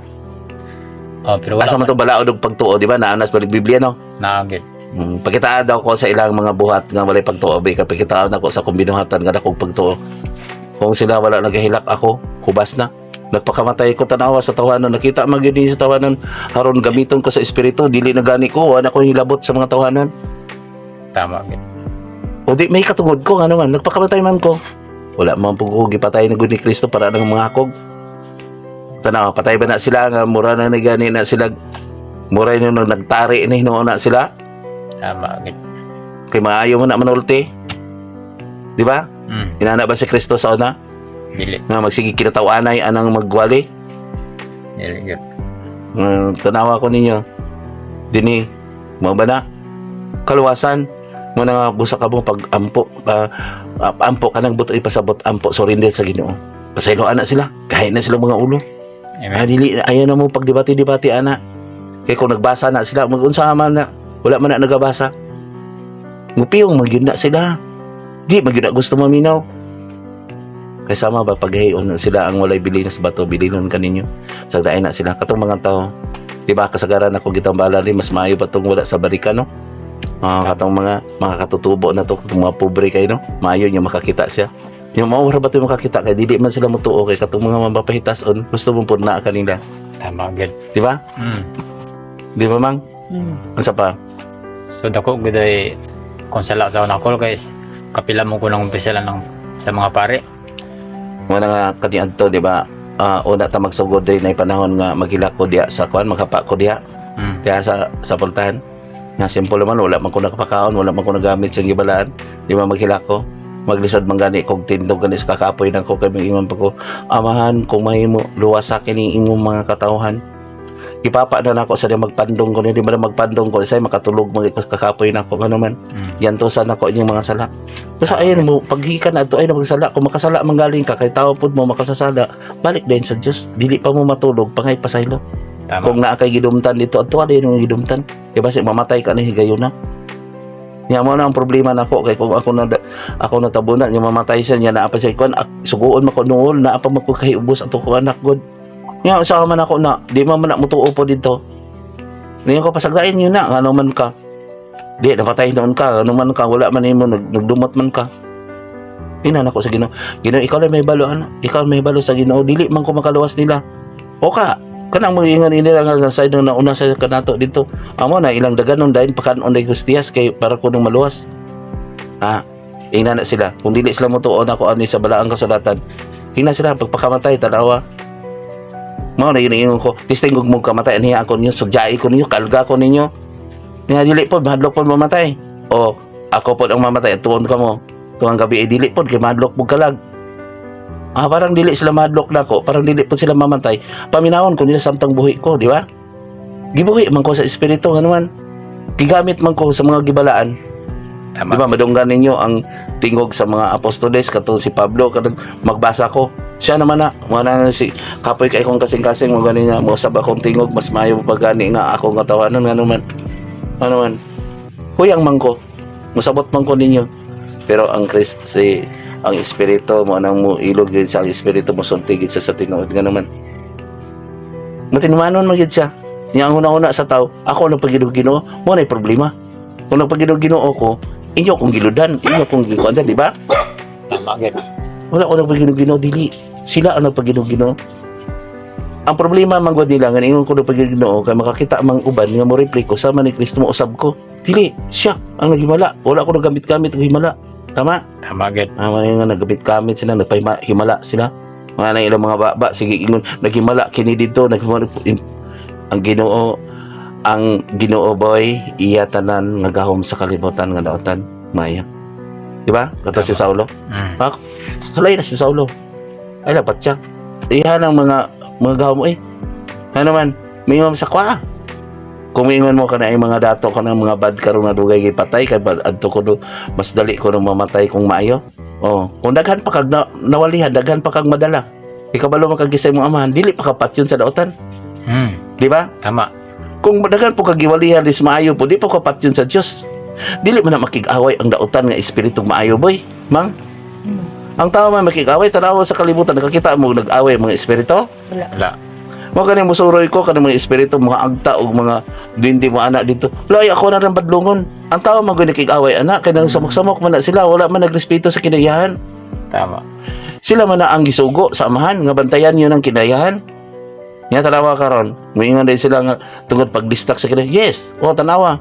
Oh, pero wala Asa man to balaod og pagtuo, di ba? Naana sa Biblia, no? Na gud. Pakitaan daw ko sa ilang mga buhat nga walay pagtuo, bi pakitaan ako sa kung binuhatan nga akong pagtuo. Kung sila wala nagahilak ako, hubas na. Nagpakamatay ko, tanawa sa tawanan, nakita man gyud ni sa tawanan haron gamiton ko sa espiritu, dili na gani ko, wala ko hilabot sa mga tawanan. Tama gid. O di may katungod ko nga naman, nagpakamatay man ko. Wala man po ko gipatay na gud ni Kristo para ng mga hakog. Tanawa, patay ba na sila nga mura na ni gani na sila, mura na nang nagtari ni hinuon na sila Tama gid. kay maayo mo na manulti. Di ba? Inana ba si Kristo sa una Dili. nga magsige kinatawanay anang magwali? Dili gid. Tanawa ko ninyo. Dini, mo ba na? Kaluwasan mo na nga busa ka mo pag ampo ampo ka ng buto ipasabot, ampo surrender sa Ginoo. Pasayloan na sila, kahit na sila mga ulo. Amen. Ah, dili ayaw na mo pagdebate-debate ana. Kay kung nagbasa na sila, magunsa man na, wala man na nagabasa. Mupiyong magyud na sila. Di magyud na gusto maminaw. Kay sama ba paghayon sila ang walay bilin sa bato, bilinon kaninyo. Sagdain na sila katong mga tao. Di ba kasagaran ako gitambala ni mas maayo pa tong wala sa balikan, no? Mga katong mga katutubo na to, katong mga pobre kayo, no? Maayo niya makakita siya. Yung maura ba ito makakita kay dili man sila mutuo kay katong mga mapahitas-on gusto mong pudna kanila, Tama gid. di ba? Di ba, mang? Unsa pa? So dako gid ay kung sala sa una ko guys, kapila mo ko nang umpisa lang ng, sa mga pare. Mo na nga kaniadto, di ba? Ah, una ta magsugod din ay panahon nga maghilak ko diya sa kuan, makapa ko diya diya sa pultahan. Nga simple man, wala man ko nakapakaon, wala man ko nagamit sa gibalaan, di ba maghilak ko? Maglisod man gani kog tindog gani sa kakapoy nang ko kay ingon pa ko, "Amahan, kung mahimo, luwas sa akin imong mga katawhan." Ipapa na nako sa magpandong ko ni, di ba na magpandong ko say makatulog man ko sa kakapoy nako ano man. Yantosan nako inyong mga sala. Basta ayun mo paghikan na ay na magsala, kung makasala man galing ka kay tao pud mo makasasala, balik din sa Dios, dili pa mo matulog pangay pasaylo. Tama. Kung naa kay gidumtan dito adto din yung gidumtan, kay basi mamatay ka na higayon na. Nya mo na ang problema nako kay kung ako na ako natabunan nya mamatay siya nya naa pa siya kuan suguon man ko nuol naa pa man ko kahiubos ato ko anak god. Nya usa man ako na di man man na mutuo po dito. Niya ko pasagdain yun na ngano man ka. Di napatay noon ka, ano man ka, wala man nimo nagdumot man ka. Ina nako sa Ginoo. Ginoo, ikaw lang may balo ano. Ikaw may balo sa Ginoo, dili man ko makaluwas nila. O ka, kanang mga ingon nila nga sa side ng nauna sa kanato dito. Amo na ilang daganon dahil pakanon day hustiyas kay para kunong maluwas. Ah, ingna na sila. Kung dili sila motuon ako ani sa balaang kasulatan, hina sila pagpakamatay tanawa. Mao na yun ingon ko, tisting og mo kamatay niya ako ninyo, sugyai ko ninyo, kalga ko ninyo. Nga dili po, mahadlok po mamatay. O ako po ang mamatay, tuon ka mo. Tuwang gabi ay dili po, kay mahadlok mo kalag. Ah, parang dili sila mahadlok nako, parang dili po sila mamatay. Paminawon ko nila samtang buhi ko, di ba? Gibuhi man ko sa espiritu nga naman. Gigamit man ko sa mga gibalaan. Tama. Di ba madunggan ninyo ang tingog sa mga apostoles katong si Pablo kanang magbasa ko. Siya naman na, mo na si kapoy kay kong kasing-kasing mo gani nga mosab akong tingog mas maayo pa gani nga akong katawanan nga naman. Ano man. Huyang man ko. Musabot man ko ninyo. Pero ang Christ si ang espiritu mo nang mo ilog gid sa ang espiritu mo sulti gid siya sa tinuod nga naman. Matinumanon man gid siya. Niya ang una-una sa tao, ako ang pagilog Ginoo, mo na problema. Kung nagpagilog Ginoo ko, inyo kong giludan, inyo kong gikuan, di ba? Tama gid. Wala ko nagpagilog Ginoo, dili. Sila ang nagpagilog Ginoo. Ang problema man gud nila nga ingon ko nagpagilog Ginoo kay makakita mang uban nga mo reply ko sama ni Kristo mo usab ko. Dili, siya ang naghimala. Wala ko nagamit-gamit og himala. Tama? Tama gid. Ang mga nga nagamit-gamit sila, nagpahimala sila. Mga na ilang mga baba, sige ingon, naghimala kini dito, naghimala ang Ginoo, ang Ginoo boy, iya tanan nga gahom sa kalibutan nga daotan, maya. Di ba? Kato si Tama. Saulo. Sulay na si Saulo. Ay lapat siya. Iha ng mga gahom eh. Ano man, may sa kwa. Kung miingon mo ka na ay mga dato ka ng mga bad karon na dugay gipatay kay bad adto ko do, mas dali ko nang mamatay kung maayo. Oh, kung daghan pa kag nawalihan, daghan pa kag madala. Ikabalo man kag gisay mong amahan, dili pa kapat yun sa daotan, di ba? Tama. Kung daghan po kag giwalihan is maayo po, di pa kapat yun sa Dios. Dili man na makig-away ang daotan nga espiritu maayo boy. Mang, ang tao man makig-away tanawa sa kalibutan, nakakita mo nag-away ang mga espiritu. Wala. Mo kani musuroy ko kanang mga espiritu, mga agta og mga dindi mo ana dito. Lay ako na rin badlongon. Ang tao man gyud nakig-away ana kay nang samok-samok man na sila, wala man nagrespeto sa kinaiyahan. Tama. Sila man na ang gisugo sa amahan nga bantayan yun ang kinayahan. Nya tanawa karon, moingon din sila nga tungod pagdistak sa kinay. Yes, o tanawa.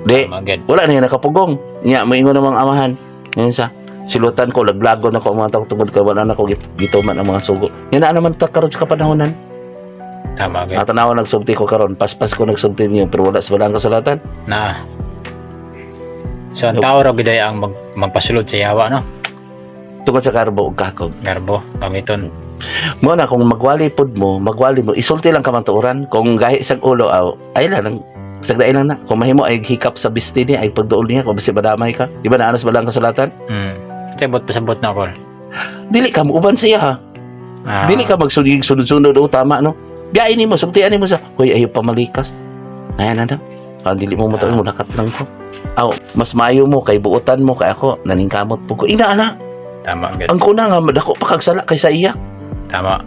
Di, Tama gid. wala na yung nakapugong. Nya moingon namang amahan. Ngayon sa silutan ko, laglagon ako ang mga tao tungod kay wala na ko gituman ang mga sugo. Nya na naman ta karon sa kapanahonan. Tama gid. Ah, tanawa, nagsulti ko karon, paspas ko nagsulti niyo pero wala sa walang kasulatan. Na. So ang tao ra gid ay ang magpasulod sa yawa, no? Tungod sa garbo ug kakog. Garbo gamiton. Mo na kung magwali pod mo, magwali mo, isulti lang ka man tuoran. Kung gahi sang ulo aw, ay lang nang sagdain lang na. Kung mahimo ay hikap sa bisti niya, ay pagduol niya kung basi madamay ka. Di ba naanas ba lang kasulatan? Sabot pasabot na ko. Dili ka muuban siya ha. Ah, Dili ka magsunod sunod-sunod o tama no. Biyain nimo, sultian nimo sa, "Hoy, ayo pamalikas." Ayan na. Ah, dili mo mo nakat lang ko. Aw, mas maayo mo kay buotan mo kay ako naningkamot po ko. Ina ana, Tama gid. ang kuna nga dako pa kag sala kaysa iya. Tama.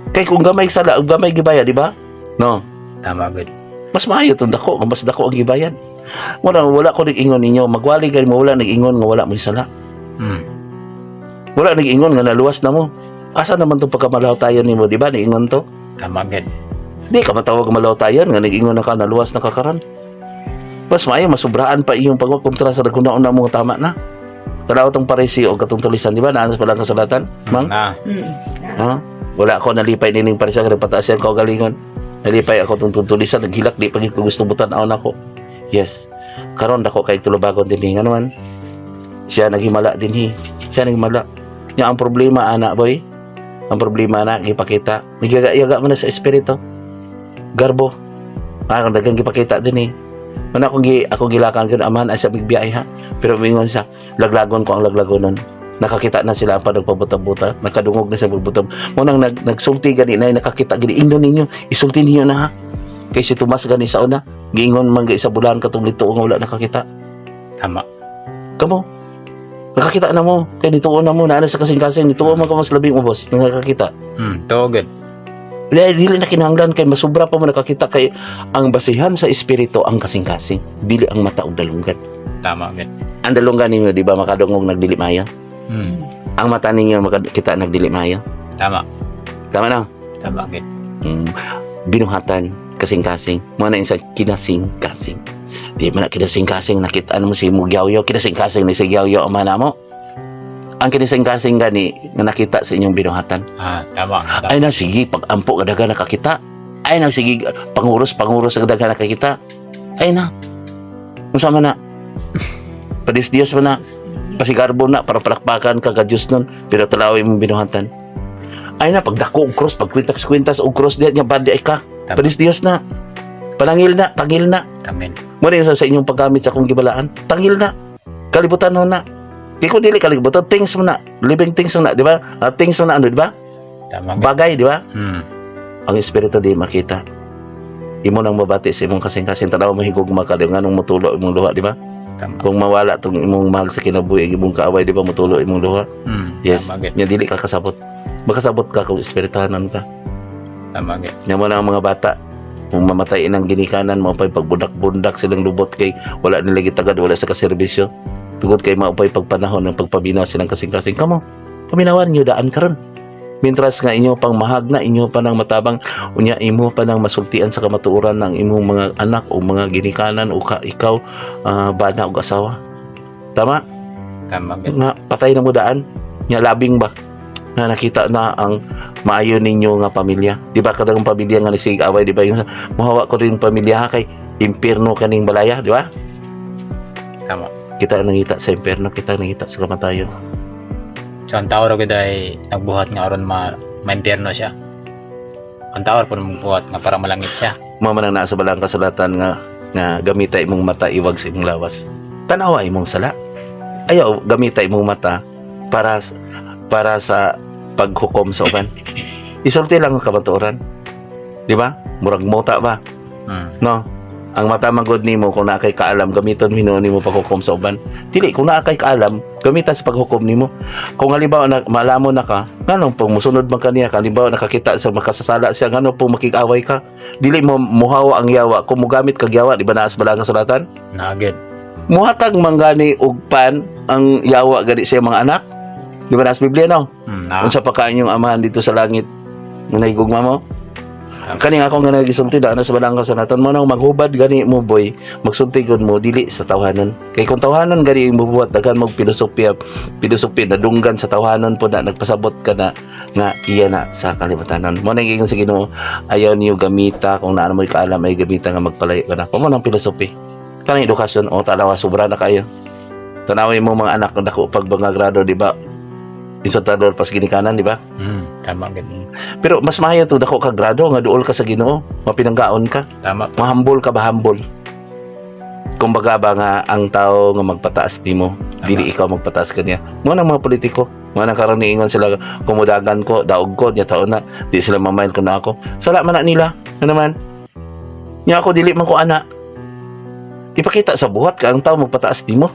Kay kung gamay sala, ug gamay gibaya, di ba? No. Tama gid. Mas maayo tong dako, kung mas dako ang gibayan. Wala wala ko nag-ingon ninyo, magwali kay mo, wala nag-ingon nga wala mo sala. Wala nag-ingon nga naluwas na mo. Asa naman tong pagkamalaw tayo nimo, di ba? Niingon to. Tama gid. Di ka matawag malaw tayo nga nag-ingon na ka naluwas na ka karon. Mas maayo masubraan pa iyong pagkontra sa naguna-una mo nga tama na. Tanaw tong parisi o katong tulisan, di ba? Naanas pa lang kasulatan, mang? Na. Ha? Wala ako nalipay nining parisi ang pataas yan ko galingon. Nalipay ako tong tulisan, naghilak di pagid ko gusto butan aon ako. Yes. Karon dako kay tulubagon dinhi nga naman. Siya naghimala dinhi. Siya naghimala. Nya ang problema ana boy. Ang problema ana gipakita. Nagyaga-yaga man na sa espiritu. Garbo. Ah, ang daghang gipakita dinhi. Mana akong gi ako gilakan gyud amahan ay sa bigbiyahe ha. Pero mingon siya, laglagon ko ang laglagonon. Nakakita na sila pa nagpabuta-buta, nakadungog na siya pagbuta. Mo nang nagsulti gani na nakakita gani ingnon ninyo, isulti ninyo na ha. Kay si Tomas gani sa una, giingon man gay sa bulan katong lituo nga wala nakakita. Tama. Kamo. Nakakita na mo, kay nituo na mo, naa na sa kasing-kasing, nituo man ka mas labing ubos, nang nakakita. Tuo gid. Dili dili na kinahanglan kay masubra pa mo nakakita kay ang basihan sa espiritu ang kasing-kasing, dili ang mata og dalunggan. Tama gid. Ang dalunggan ninyo, di ba makadungog nagdili maayo? Ang mata ninyo makakita nagdili maayo. Tama. Tama na. Tama gid. Binuhatan kasing-kasing. Mo na sa kinasing-kasing. Di man na kinasing-kasing nakita mo si Mugyaw-yaw, kinasing-kasing ni si Gyawyaw ama na mo. Ang kinasing-kasing gani nga nakita sa inyong binuhatan. Ah, tama. Tama. Ay na sige pag ampo nga daga nakakita. Ay na sige panguros panguros nga daga nakakita. Ay na. Unsa man na? Padis Dios man na. Pasigarbo na para palakpakan ka ka Dios nun pero talaway mong binuhatan. Ay na pagdako og cross, pagkwintas kwintas og cross diha nya bad ay ka. Tama. Padis Dios na. Panangil na, tangil na. Tangin. Mo na sa inyong paggamit sa akong gibalaan. Tangil na. Kalibutan mo na. Kay kung dili kalibutan, things mo na. Living things mo na, di ba? Ah, things mo na, ano, di ba? Tama gid. Bagay, di ba? Ang espiritu di makita. Imo nang mabati sa imong kasing-kasing tanaw mo higugma ka di nganong motulo imong luha, di ba? Tama. Kung mawala tong imong mahal sa kinabuhi, imong kaaway, di ba motulo imong luha? Yes. Tama gid. Nya dili ka kasabot. Makasabot ka kung espirituhanon ka. Tama gid. Nya mo na ang mga bata kung mamatay inang ginikanan mo pa'y pagbundak-bundak silang lubot kay wala nila gitagad, wala sa kaserbisyo tungod kay maupay pagpanahon ng pagpabinaw silang kasing-kasing kamo paminawan niyo daan karon mintras nga inyo pang mahag na inyo pa nang matabang unya imo pa nang masultian sa kamatuoran ng imong mga anak o mga ginikanan o ka, ikaw bana og asawa, tama? Tama gid. Nga patay na mo daan nga labing ba nga nakita na ang maayo ninyo nga pamilya, di ba? Kadang pamilya nga nagsigaway, di ba, yung muhawa ko rin pamilya ha, kay impierno kaning balaya, di ba? Tama. Kita nangita sa impierno, kita nangita sa kamatayon. So ang tao ra gid ay nagbuhat nga aron ma maimpyerno siya. Ang tao ra pud magbuhat nga para malangit siya. Mao man ang naa sa balang kasulatan nga nga gamita imong mata iwag sa imong lawas, tanawa imong sala, ayaw gamita imong mata para para sa paghukom sa uban. Isulti lang ang kamatuoran, di ba? Murag mota ba? No. Ang mata man gud nimo kung naa kay kaalam gamiton hinuon nimo paghukom sa uban. Dili kung naa kay kaalam gamitan sa paghukom nimo. Kung halimbawa na malamo na ka, nganong pong musunod man kaniya, halimbawa nakakita sa makasasala siya, nganong pong makig-away ka? Dili mo muhawa ang yawa kung mugamit kag yawa, di ba naas bala ang kasulatan? Na gid. Muhatag man gani og pan ang yawa gani sa iyang mga anak. Di ba nasa Biblia, no? Na. Unsa pa ka inyong amahan dito sa langit nga nahigugma mo? Kani nga ako nga nagisulti da na sa balang kasanatan mo nang maghubad gani mo, boy, magsulti gud mo dili sa tawhanon. Kay kung tawhanon gani imong buhat, daghan mo filosofiya, filosofiya nadunggan sa tawhanon po na nagpasabot ka na nga iya na sa kalibutanon. Mo nang giingon sa Ginoo, ayaw niyo gamita kung naa mo'y kaalam ay gamita nga magpalayo ka na. Pamo nang filosofi. Kanang edukasyon o tanawa, sobra na kayo. Tanawin mo mga anak dako pag mga grado, di ba? Insultador pas ginikanan, di ba? Tama gid. Pero mas maayo to dako ka grado nga duol ka sa Ginoo, mapinanggaon ka, mahambol ka ba, hambol. Kumbaga ba nga ang tao nga magpataas nimo, dili ikaw magpataas kaniya. Mo nang mga politiko, mo nang karon niingon sila kumudagan ko, daog ko nya taon na, di sila mamail kun ako. Sala man na nila. Ano man? Nya ako dili man ko ana. Ipakita sa buhat ka ang tao magpataas nimo.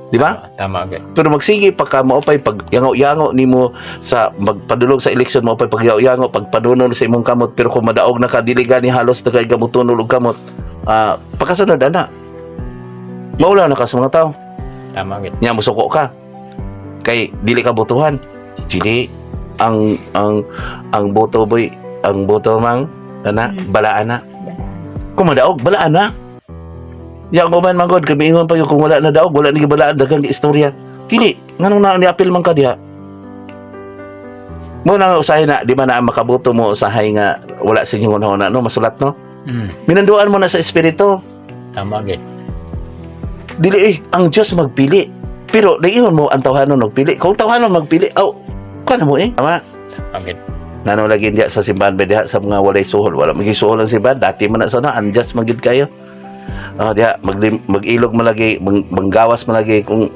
Di ba? Tama gid. Pero magsige pa ka mao pay pag yango-yango nimo sa magpadulog sa eleksyon, mao pay pagyango-yango pagpadunol sa imong kamot, pero kung madaog na ka, dili gani halos na kay gamutunol og kamot, pagkasunod ana maula na ka sa mga tao. Tama gid. Nya musuko ka kay dili ka botohan, dili ang boto, boy, ang boto mang ana balaan na kung madaog, balaan na. Yang uban man god kami ingon pa yun, kung wala na daog, wala ni gibalaan, daghang istorya. Dili nganong na niapil man ka diha mo na usahay na di ba na makaboto mo usahay nga wala sa inyong una no masulat, no? Minanduan mo na sa espiritu. Tama gid. Dili eh ang Dios magpili, pero naiingon mo ang tawhanon magpili. Kung tawhanon magpili, aw kuan mo eh, tama. Tama gid. Nano lagi diya sa simbahan ba diha sa mga walay suhol, wala magi suhol ang simbahan dati man na sana anjas magid kayo. Ah, diha mag-ilog man lagi, manggawas man lagi kung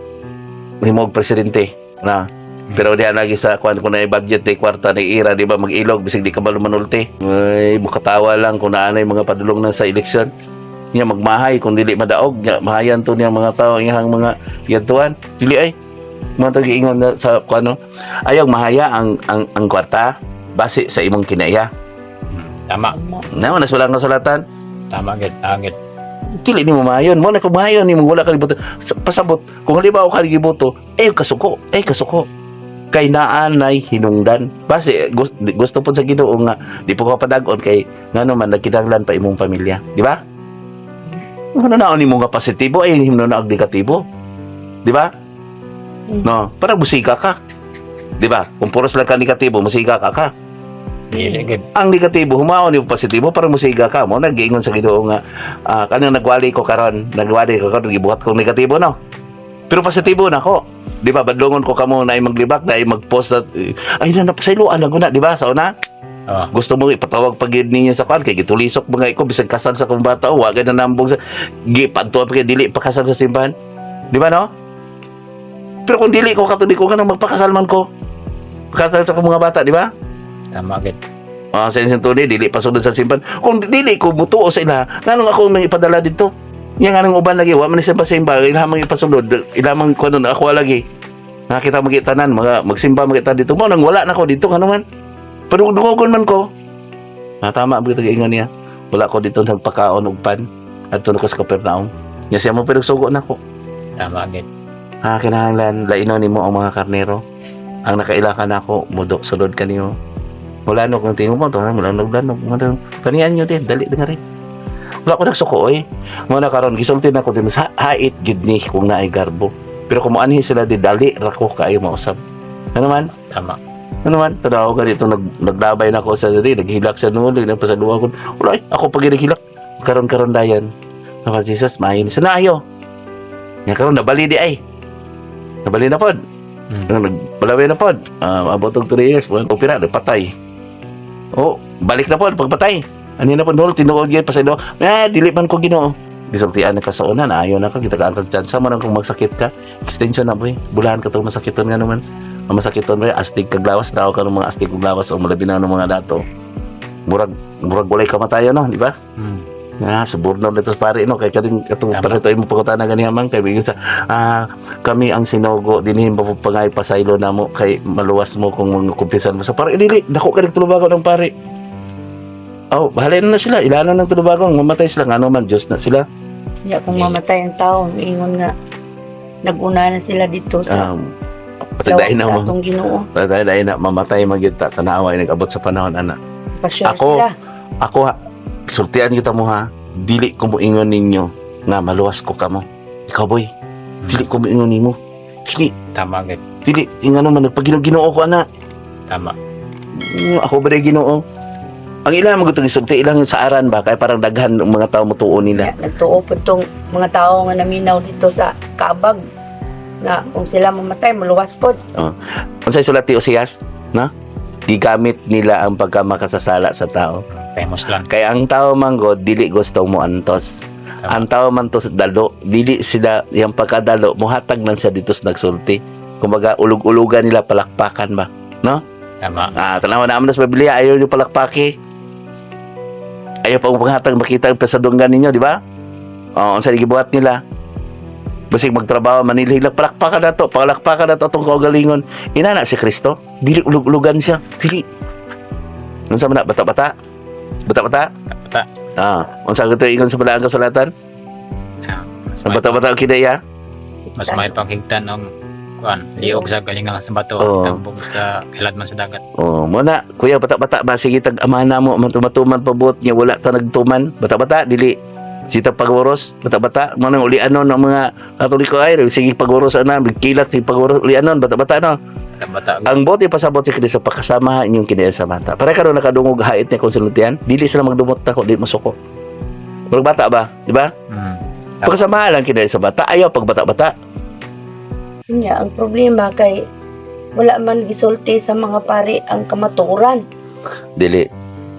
himog presidente na. Pero diha lagi sa kuan kung na budget ni kwarta ni ira, di ba, mag-ilog bisag di ka balo manulti. Ay, mukatawa lang kung naanay mga padulong na sa eleksyon niya, magmahay kung dili madaog niya, mahayan to niya mga tao iyang mga yantuan. Dili ay mga tao giingon na sa kuan, no? Ayaw mahaya ang kwarta base sa imong kinaya. Tama. Na wala wala kasulatan. Tama gid. Tama gid. Dili nimo mahayon mo na kung mahayon nimo wala ka liboto. Pasabot kung halimbawa ka giboto, eh kasuko, eh kasuko kay naa nay hinungdan base gusto po sa Ginoo nga di po ka padag-on kay ngano man nagkinahanglan pa imong pamilya, di ba? Ano na nimo nga positibo ay himno na og negatibo, di ba? No, para musika ka, di ba? Kung puros lang ka negatibo, musika ka ka. Dili gid. Ang negatibo humaon yung positibo para musiga ka mo. Nag-iingon sa Ginoo nga kanang nagwali ko karon, nagwali ko karon, gibuhat kong negatibo, no, pero positibo na ko, di ba? Badlongon ko kamo na maglibak na magpost na, eh, ay na napasayloan lang ko na, di ba, sa una? Gusto mo ipatawag pag gid ninyo sa kwan kay gitulisok mga iko bisag kasal sa kong bata, wa gid na nambong sa gipadtuan pa kay dili pa kasal sa simbahan, di ba, no? Pero kung dili ko katulik ko kanang magpakasal man ko, kasal sa kong mga bata, di ba? Tama gid. Ah, sa Saint Tony, dili pa sunod sa simbahan. Kung dili ko mutuo sa ila, nganong ako may ipadala dito? Nya nga uban lagi, wa man ni sa pasimba, ilamang ipasunod, ilamang kuno na ako lagi. Nakita magitanan, mga magsimba magita dito mo nang wala na ko dito ngano man. Pero dugogon man ko. Na tama ba ito giingon niya? Wala ko dito nagpakaon og pan. Adto na ko sa Capernaum. Nya siya mo pero sugo na ko. Tama gid. Ah, kinahanglan lainon nimo ang mga karnero. Ang nakaila ka nako, mudok sulod kaniyo. Wala no kung tingog mo to, wala naglanog, wala kanian nyo din, dali din rin. Wala ko nagsuko oy. Mo na karon gisulti na ko din sa hait gid ni kung naay garbo. Pero kung moanhi sila di dali ra ko kaayo mausab. Ano man? Tama. Ano man? Tanaw ka dito, naglabay na ako sa diri, naghilak siya noon, nagpasaluhan ko. Wala, ay, ako pag naghilak. Karon-karon dayan. Naka Jesus, maayo ni siya. Naayo. Nga karon nabali di ay. Nabali na pod. Nagbalaway na pod. Abot og 3 years, wala opera, patay. Oh, balik na pod pagpatay. Ani na pod hol tinuod gyud pasaylo. Eh, dili man ko Ginoo. Gisultian na ka sa una, naayo na ka, gitagaan kag chance mo nang kung magsakit ka. Extension na, boy. Bulahan ka to masakiton nga naman. Ang masakiton ba, astig kag lawas, daw ka ng mga astig kag lawas o malabi na ng mga dato. Murag murag walay kamatayon, no, di ba? Ah, suborno nito sa pare, no, kay kading katong Tama. pare to imong pangutana ganiha man kay bigyan sa kami ang sinugo dinhi ba pangay pasaylo namo kay maluwas mo kung kumpisan mo sa pare. Dili dako ka tulubago ng pare. Oh, bahala na sila, ilano ng tulubagong mamatay sila ngano man Dios na sila. Ya, kung mamatay ang tao, ingon nga, nag-una na sila dito sa Patagdain na Lawak mo. sa atong Ginoo. Patagdain na mamatay magyud ta, tanawa ay nag-abot sa panahon ana. Pa-sure Ako, sila. Ako ha, sultian kita mo ha, dili ko moingon ninyo nga maluwas ko kamo. Ikaw, boy, dili ko moingon nimo. Dili, Tama gid. dili ingano man nagpag Ginoo ko ana. Tama. Ako ba rin Ginoo? Ang ilang mga itong isulti, ilang sa aran ba? Kaya parang daghan ng mga tao mutuo nila. Kaya nagtuo po tong mga tao nga naminaw dito sa Kaabag na kung sila mamatay, maluwas po. Unsay sulat ni Osias, na? Gigamit nila ang pagkamakasasala sa tao. Famous lang. Kaya ang tao man god, dili gusto mo antos. Ang tao man to sa dalo, dili sila yung pagkadalo, muhatag lang siya dito sa nagsulti. Kumbaga, ulug-ulugan nila, palakpakan ba? Tama. Ah, tanawa na sa Biblia, ayaw niyo palakpaki. Ayaw pa panghatag makita ang pesadunggan ninyo, di ba? Oo, unsa gibuhat nila? Basig magtrabaho, manilhig lang, palakpakan na to, palakpakan na to atong kaugalingon. Inana si Kristo, dili ulug-ulugan siya, dili. Unsa man na, bata-bata? Bata-bata? Bata. Ah, unsa gito ingon sa balaang kasulatan? Ah, Ang bata-bata ang kinaya? Mas may panghigtan og kuan, liog sa galingang sa bato, Oo. tambog sa hiladman sa dagat. Oh, mo na, kuya, bata-bata ba, sige tag amana mo, matuman pabuot niya, wala ta nagtuman. Bata-bata, dili. Sita pag-oros, bata-bata, mo nang ulianon ng mga Katoliko ay, sige pag-oros ana, kilat sige pag-oros ulianon, bata-bata no. Bata. Ang bote pasabot si Kristo pakasama inyong kinaya sa bata. Para karon nakadungog hait niya kung sinultian, dili sila magdumot nako, di masuko. Murag bata ba, di ba? Tama. Pakasama lang kinaya sa bata, ayaw pag bata-bata. Yun nga, ang problema kay wala man gisulti sa mga pari ang kamatuoran. Dili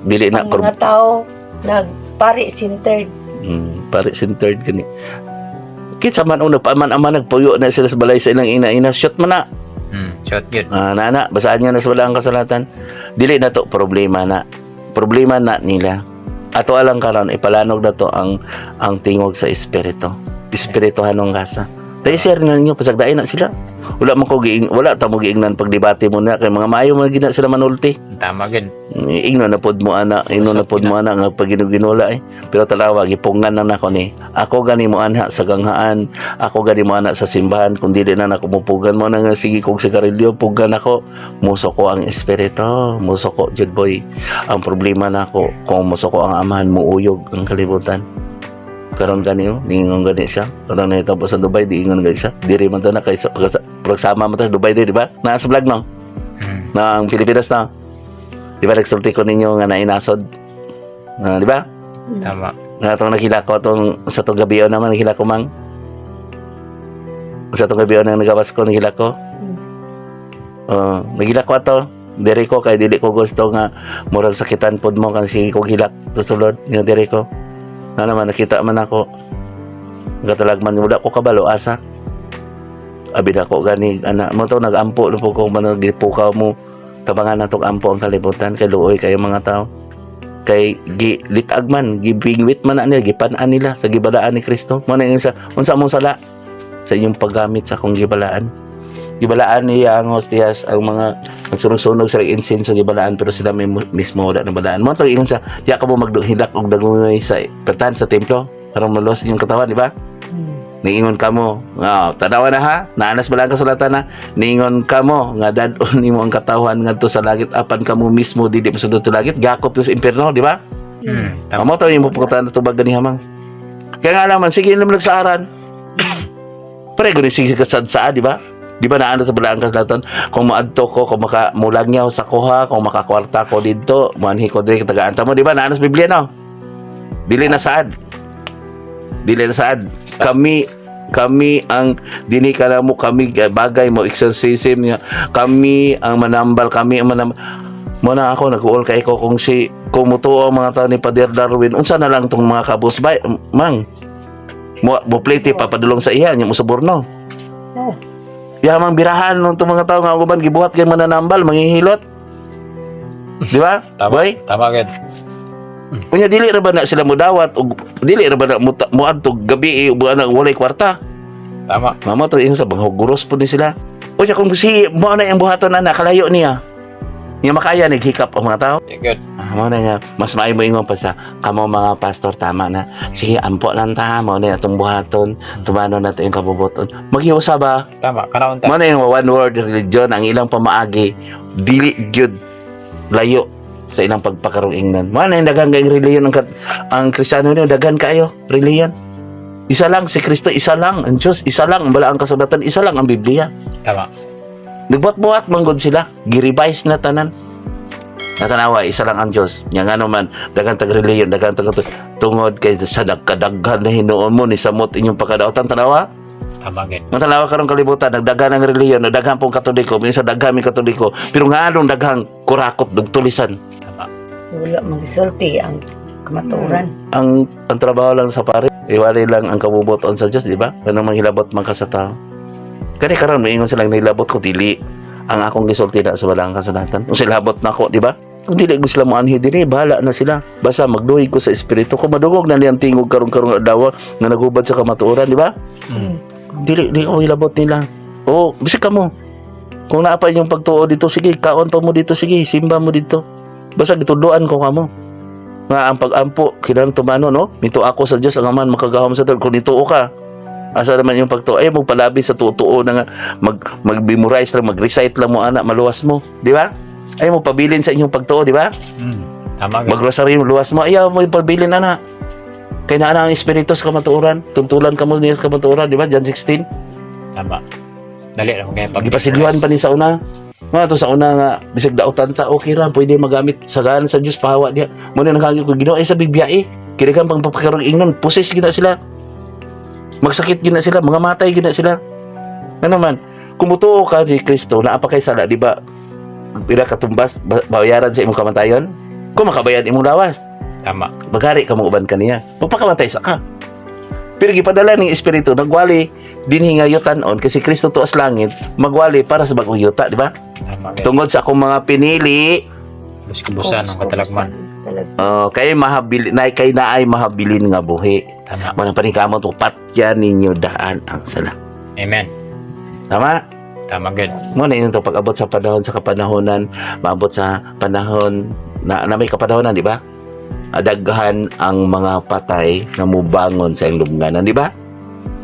dili na Ang mga tao nagpari centered. Pare centered gani. Kitsa man una pa man ama nagpuyo na sila sa balay sa ilang ina-ina, shot man na. Shot yun. Ah, nana, basaan niya na sa wala ang kasulatan. Dili na to problema na. Problema na nila. Ato alang karon ipalanog na to ang tingog sa espiritu. Espiritu hanong gasa. Dahil share na ninyo pasagdain na sila. Wala man ko giing, wala ta mo giingnan pagdebate mo na kay mga maayo man gina sila manulti. Tama gid. Ingno na pod mo ana, ingno na pod mo ana nga pag ginula eh. Pero tanawa gipungan na nako ni. Ako gani mo anha sa ganghaan, ako gani mo ana sa simbahan kung dili na nako mupugan mo na nga sige kog sigarilyo pugan ako. Muso ko ang espiritu, muso ko jud boy. Ang problema nako kung muso ko ang amahan muuyog ang kalibutan. Karon gani oh, ningon gani siya. Karon nahitabo sa Dubai, di ingon gani siya. Diri man to na kay sa pagsama man to sa Dubai di ba? Naa sa vlog no? Na ang Pilipinas na. Di ba nagsulti ko ninyo nga nainasod? Ah, di ba? Tama. Nga itong nakila ko itong sa itong gabi naman nakila ko mang. Sa itong gabi na nagawas ko nakila ko. Oh, nagila ko ato. Diri ko kay dili ko gusto nga murag sakitan pod mo kan sige ko gilak tusulod nga diri ko. Na naman nakita man ako. Katalag man wala ko kabalo asa. Abi na ko gani ana mo to nagampo na po ko man gipukaw mo tabangan na tong ampo ang kalibutan kay luoy kayo mga tao kay gi litag man gibingwit man na nila gipan-an nila sa gibalaan ni Kristo mo na yung sa unsa mong sala sa inyong paggamit sa akong gibalaan. Gibalaan niya ang hostias ang mga nagsunog-sunog sa incense sa gibalaan pero sila may mismo wala na balaan mo to ingon sa diya ka mo magduhilak og dagungoy sa pertan sa templo aron malos inyong katawan, di ba? Niingon kamo, ah, tanawa na ha, naanas bala ang kasulatan na, niingon kamo nga dad-on nimo ang katawhan ngadto sa langit apan kamo mismo dili mosulod sa langit, gakop to sa impierno, di ba? Tama. Amo to imo pagkatan tubag gani hamang. Kaya nga naman sige naman nagsaaran. Pare gani sige kasadsaa, di ba? Di ba naano sa balaang kasulatan kung maadto ko, kung maka mulangyaw sa kuha, kung makakwarta ko didto, muanhi ko diri tagaan ta mo, di ba? Naano sa Biblia no? Dili na saad. Dili na saad. Kami kami ang dini ka na mo kami bagay mo exorcism niya kami ang manambal kami ang manambal mo na ako nag-uol kay ko kung si kung mutuo ang mga tao ni Pader Darwin unsa na lang tong mga kabus bay mang mo mo plate papadulong sa iya nya mo suborno. Oh. Yamang birahan nung tong mga tao nga uban gibuhat kay mananambal manghihilot, di ba? Tama. Boy. Tama gid. Unya dili ra ba na sila mudawat og dili ra ba na muadto gabi eh, buwan na walay kwarta. Tama. Mama to ingon sa banghuguros po ni sila. Unya kung si mo na ang buhaton ana kalayo niya. Nga makaya naghikap ang mga tao. Di good. Ah, mao na nga mas maayo mo ingon pa sa kamo mga pastor, tama na. Sige, ampo lang ta, mao na atong buhaton, tumano na to yung kabubuton. Maghiusa ba? Tama, kanaon ta. Mao na yung one world religion ang ilang pamaagi, dili gyud layo sa ilang pagpakarong ingnan. Mao na yung daghan kayong religion ang Kristiyano niyo daghan kaayo religion. Isa lang si Kristo, isa lang ang Diyos, isa lang ang balaang kasulatan, isa lang ang Biblia. Tama. Nagbuhat-buhat man gud sila, gi-revise na tanan. Natanawa, isa lang ang Diyos. Nya ngano man daghan tag religion, daghan tag tungod kay sa nagkadaghan na hinuon mo ni samot inyong pagkadaotan, tanawa. Tama gid. Matanawa karong kalibutan, nagdaghan ang relihiyon, nagdaghan pong Katoliko, minsan daghan may Katoliko, pero nganong daghang kurakot ug tulisan. Wala magisulti ang kamatuoran. Ang trabaho lang sa pare, iwali lang ang kabubuton sa Diyos, di ba? Kanang manghilabot man ka sa tao. Kani karon moingon silang nahilabot ko, dili ang akong gisulti na sa walang kasulatan. Kung silabot na ako, di ba? Kung dili ko sila moanhi dinhi, bahala na sila. Basta magduhig ko sa espiritu ko, madugog na niyang tingog karong karong adlaw nga nagubad sa kamatuoran, di ba? Dili di ko hilabot nila. Oo, bisag ka mo. Kung naa pa inyong pagtuo dito, sige, kaon pa mo dito, sige, simba mo dito. Basta gituduan ko kamo. Nga ang pag-ampo, kinahanglan tumano, no? Mito ako sa Dios ang Amahan makagahom sa tanan. Kung nituo ka, asa naman yung pagtuo? Ay, mo palabi sa tuo na nga, mag-memorize lang, mag-recite lang mo, ana, maluwas mo. Di ba? Ay mo pabilin sa inyong pagtuo, di ba? Tama gid. Magrosaryo, luwas mo. Ayaw mo pabilin, ana. Kay naa na ang espiritu sa kamatuoran. Tuntulan ka mo niya sa kamatuoran, di ba? John 16. Tama. Dali lang kay pag Gipasilyuhan pa ni sa una. Nga to sa una nga bisag dautan ta, okay ra, pwede magamit sagaan sa Dios pahawa diha. Mo na nangagi ko Ginoo ay sa bigbiyae. Kini kang pagpakarong ingnon, poses gina sila. Magsakit gina sila, mga matay gina sila. Ano man, kung mutuo ka ni Kristo, naa pa kay sala, di ba? Pila katumbas bayaran sa imong kamatayon? Kung makabayad imong lawas, Tama. magari ka mo uban kaniya. Magpakamatay sa ka. Pero gipadala ning espiritu nagwali dinhi nga yutan-on kasi Kristo tuas langit magwali para sa bagong yuta, di ba? Tama gid. Tungod sa akong mga pinili, Bus-kubusan ang katalagman. Talag. Oh, kay mahabili na kay naay mahabilin nga buhi. Tama. Manang paningkamot mo patya ninyo daan ang sala. Amen. Tama? Tama gid. Mo na yun to pag-abot sa panahon sa kapanahonan, maabot sa panahon na may kapanahonan, di ba? Daghan ang mga patay na mubangon sa iyong lubnganan, di ba?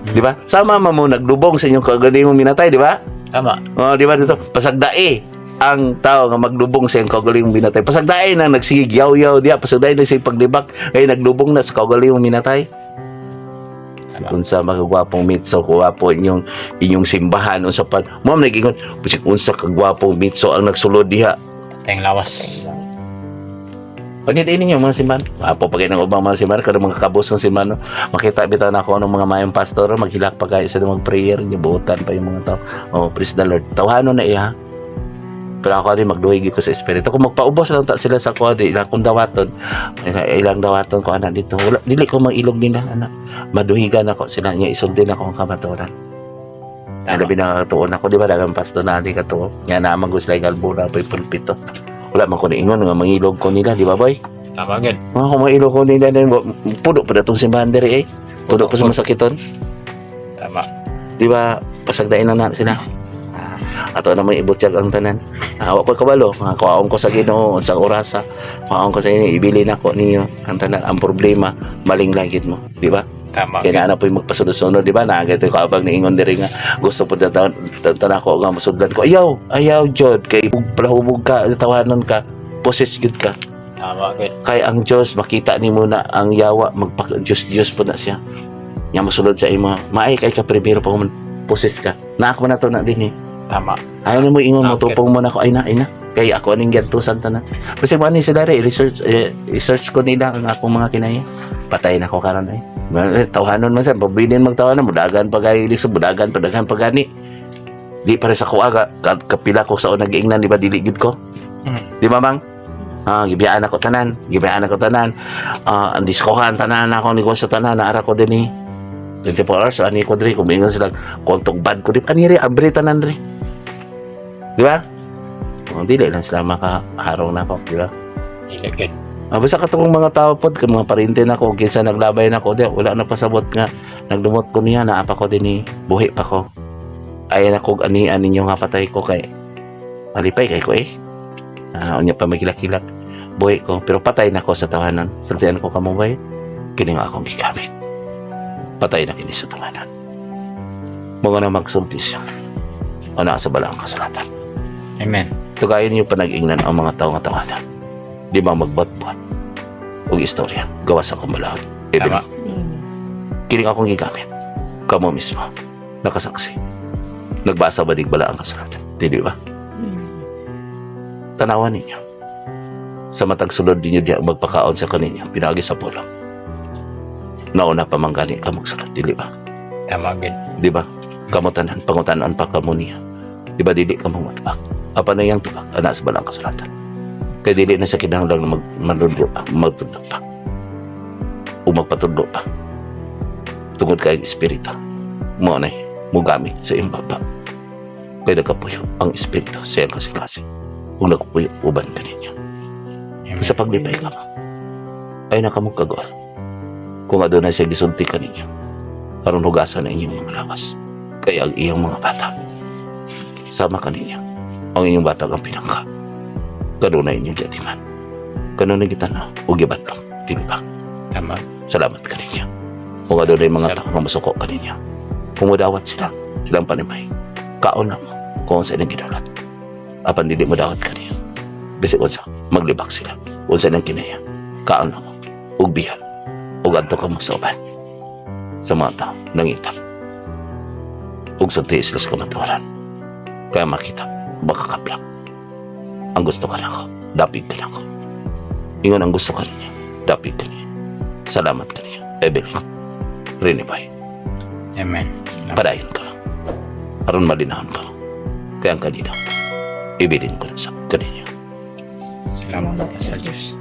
Di ba? Sama man mo naglubong sa inyong kaugalingong minatay, di ba? Tama. Oh, di ba dito? Pasagdae ang tao nga maglubong sa iyong kaugalingong minatay. Pasagdae na nagsigig yaw-yaw diya, pasagdae na sig paglibak ay naglubong na sa kaugalingong minatay. Tama. Unsa makagwapong mitso, gwapo inyong inyong simbahan unsa pa. Mo man nagingon, bisag unsa kagwapong mitso ang nagsulod diha. Tayong lawas. Panid ini yung mga simbahan. Apo pa kayo ng ubang mga simbahan, kada mga kabos ng simbahan, no? Makita bitaw na ako ng mga mayong pastor, maghilak pa kayo sa mag-prayer, gibuotan pa yung mga tao. Oh, praise the Lord. Tawhanon na iya. Pero ako din magduhig ko sa espiritu. Kung magpaubos lang ta sila sa kuha, di ilang kong dawaton, ilang dawaton ko anak dito. Wala, dili ko mangilog nila anak. Maduhigan ako sila niya, isundin ako ang kamaturan. Tama. Labi na katuon ako, di ba? Dagang pastor na di katuo. Nga naman ko sila yung albura pa yung pulpito. Wala man ko niingon nga mangilog ko nila, di ba, boy? Tama gid. Mga kung mangilog ko nila, puno pa na itong simbahan diri eh. Puno pa sa masakiton. Tama. Di ba, pasagdain na na sila. Ah, ato na may ibutyag ang tanan. Ah, wa ko kabalo, mga kuwaon ko sa Ginoo unsang orasa. Kuwaon ko sa inyo, ibilin ako ninyo ang tanan. Ang problema, maling langit mo, di ba? Tama. Kaya na po yung magpasunod-sunod, di ba? Naagay ito yung kaabang niingon diri nga gusto po na taon, taon ako nga masudlan ko. Ayaw, ayaw, Jod. Kay palahubog ka, tawanon ka, poses gyud ka. Tama gid. Kay ang Diyos, makita ni mo na ang yawa, magpak Diyos, Diyos po na siya. Nya mosulod sa imo. Maay kay ka primero pa man poses ka. Na ako na to na din eh. Tama. Ayaw na mo ingon mo, Okay. tupong mo na ako, ay na, ay na. Kay ako aning gantusan tanan. Kasi mo ani sila re, research, eh, research ko nila ang akong mga kinaya. Patay na ko karon ay. Eh, tawhanon man sa, pabilin magtawanan, budagan pa gay, budagan pa, daghan pa gani. Di pare sa kuha, kapila ko sa unang giingnan, di ba, dili gid ko. Di ba, mang? Ah, gibiyaan ako tanan, gibiyaan ako tanan. Ah, ang diskohan tanan ako ni sa tanan, naara ko din eh. 24 hours, ani ko diri, kung mingon sila, kontog bad ko di, ani ri, abre tanan ri. Di ba? Oh, dili lang sila makaharong na ako, di ba? Dili gid. Ah, basta katong mga tao pod, kay mga parente na ko, kinsa naglabay na ko, di, wala na pasabot nga, nagdumot ko niya, naa pa ko din eh, buhi pa ko. Ay na kog anian ninyo nga patay ko kay malipay kay ko eh. Ah, unya pa magilak-hilak. Buhi ko, pero patay na ko sa tawanan. Sultian ko kamo bay. Kini nga akong gigamit. Patay na kini sa tawanan. Mga na magsulti siya. Ana sa balaang kasulatan. Amen. Tugayon niyo panag-ingnan ang mga tao nga tawanan. Di ba magbatbat og istorya gawas sa kumalaot. Even Tama. Kini nga akong gigamit. Kamo mismo nakasaksi. Nagbasa ba dig balaang kasulatan? Dili ba? Tanawan ninyo. Sa matag sulod ninyo diya magpakaon sa kaninyo, pinagi sa pulong. Nauna pa man gani ka magsulod, dili ba? Tama gid. Di ba? Kamo tanan, pangutanan pa kamo niya. Di ba dili ka mo matubag? Apa na iyang tubag? Ana sa balang kasulatan. Kay dili na siya kinahanglan na manudlo pa, magtudlo pa. O magpatudlo pa. Tungod kay espiritu. Mo na mugamit sa iyang baba. Kay nagkapuyo ang espiritu sa iyang kasing-kasing. Kung nagkapuyo, uban ka ninyo. Amen. Sa paglipay ka mo, ay nakamong kagol. Kung adunay siya gisulti ka ninyo, aron hugasan ang inyong mga lawas. Kaya ang iyong mga bata, sama ka ninyo. Ang inyong bata ang pinangka. Kanunay inyong giatiman. Kanunay kita na, o gibatlong, tinibak. Tama. Salamat ka ninyo. Kung adunay mga tao nga masuko ka ninyo, kung mudawat sila, silang panimay. Kaon na mo, kung sa inyong gidalat. Apan dili mo dawat ka niya. Bisig unsa, maglibak sila. Unsa inyong kinaya. Kaon na mo, ug biya, ug adto ka mo sa uban. Sa mga tao, nangita. Ug sa tiis sila sa kamatuoran. Kaya makita, baka kaplak. Ang gusto ka na ako, dapig ka na ako. Ingon ang gusto ka niya, dapig ka niya. Salamat ka niya. Evelyn, Rinibay, Amen. padayon ka. Aron malinahon ka. Kaya ang kanina, ibilin ko na sa kaninya. Salamat sa Diyos.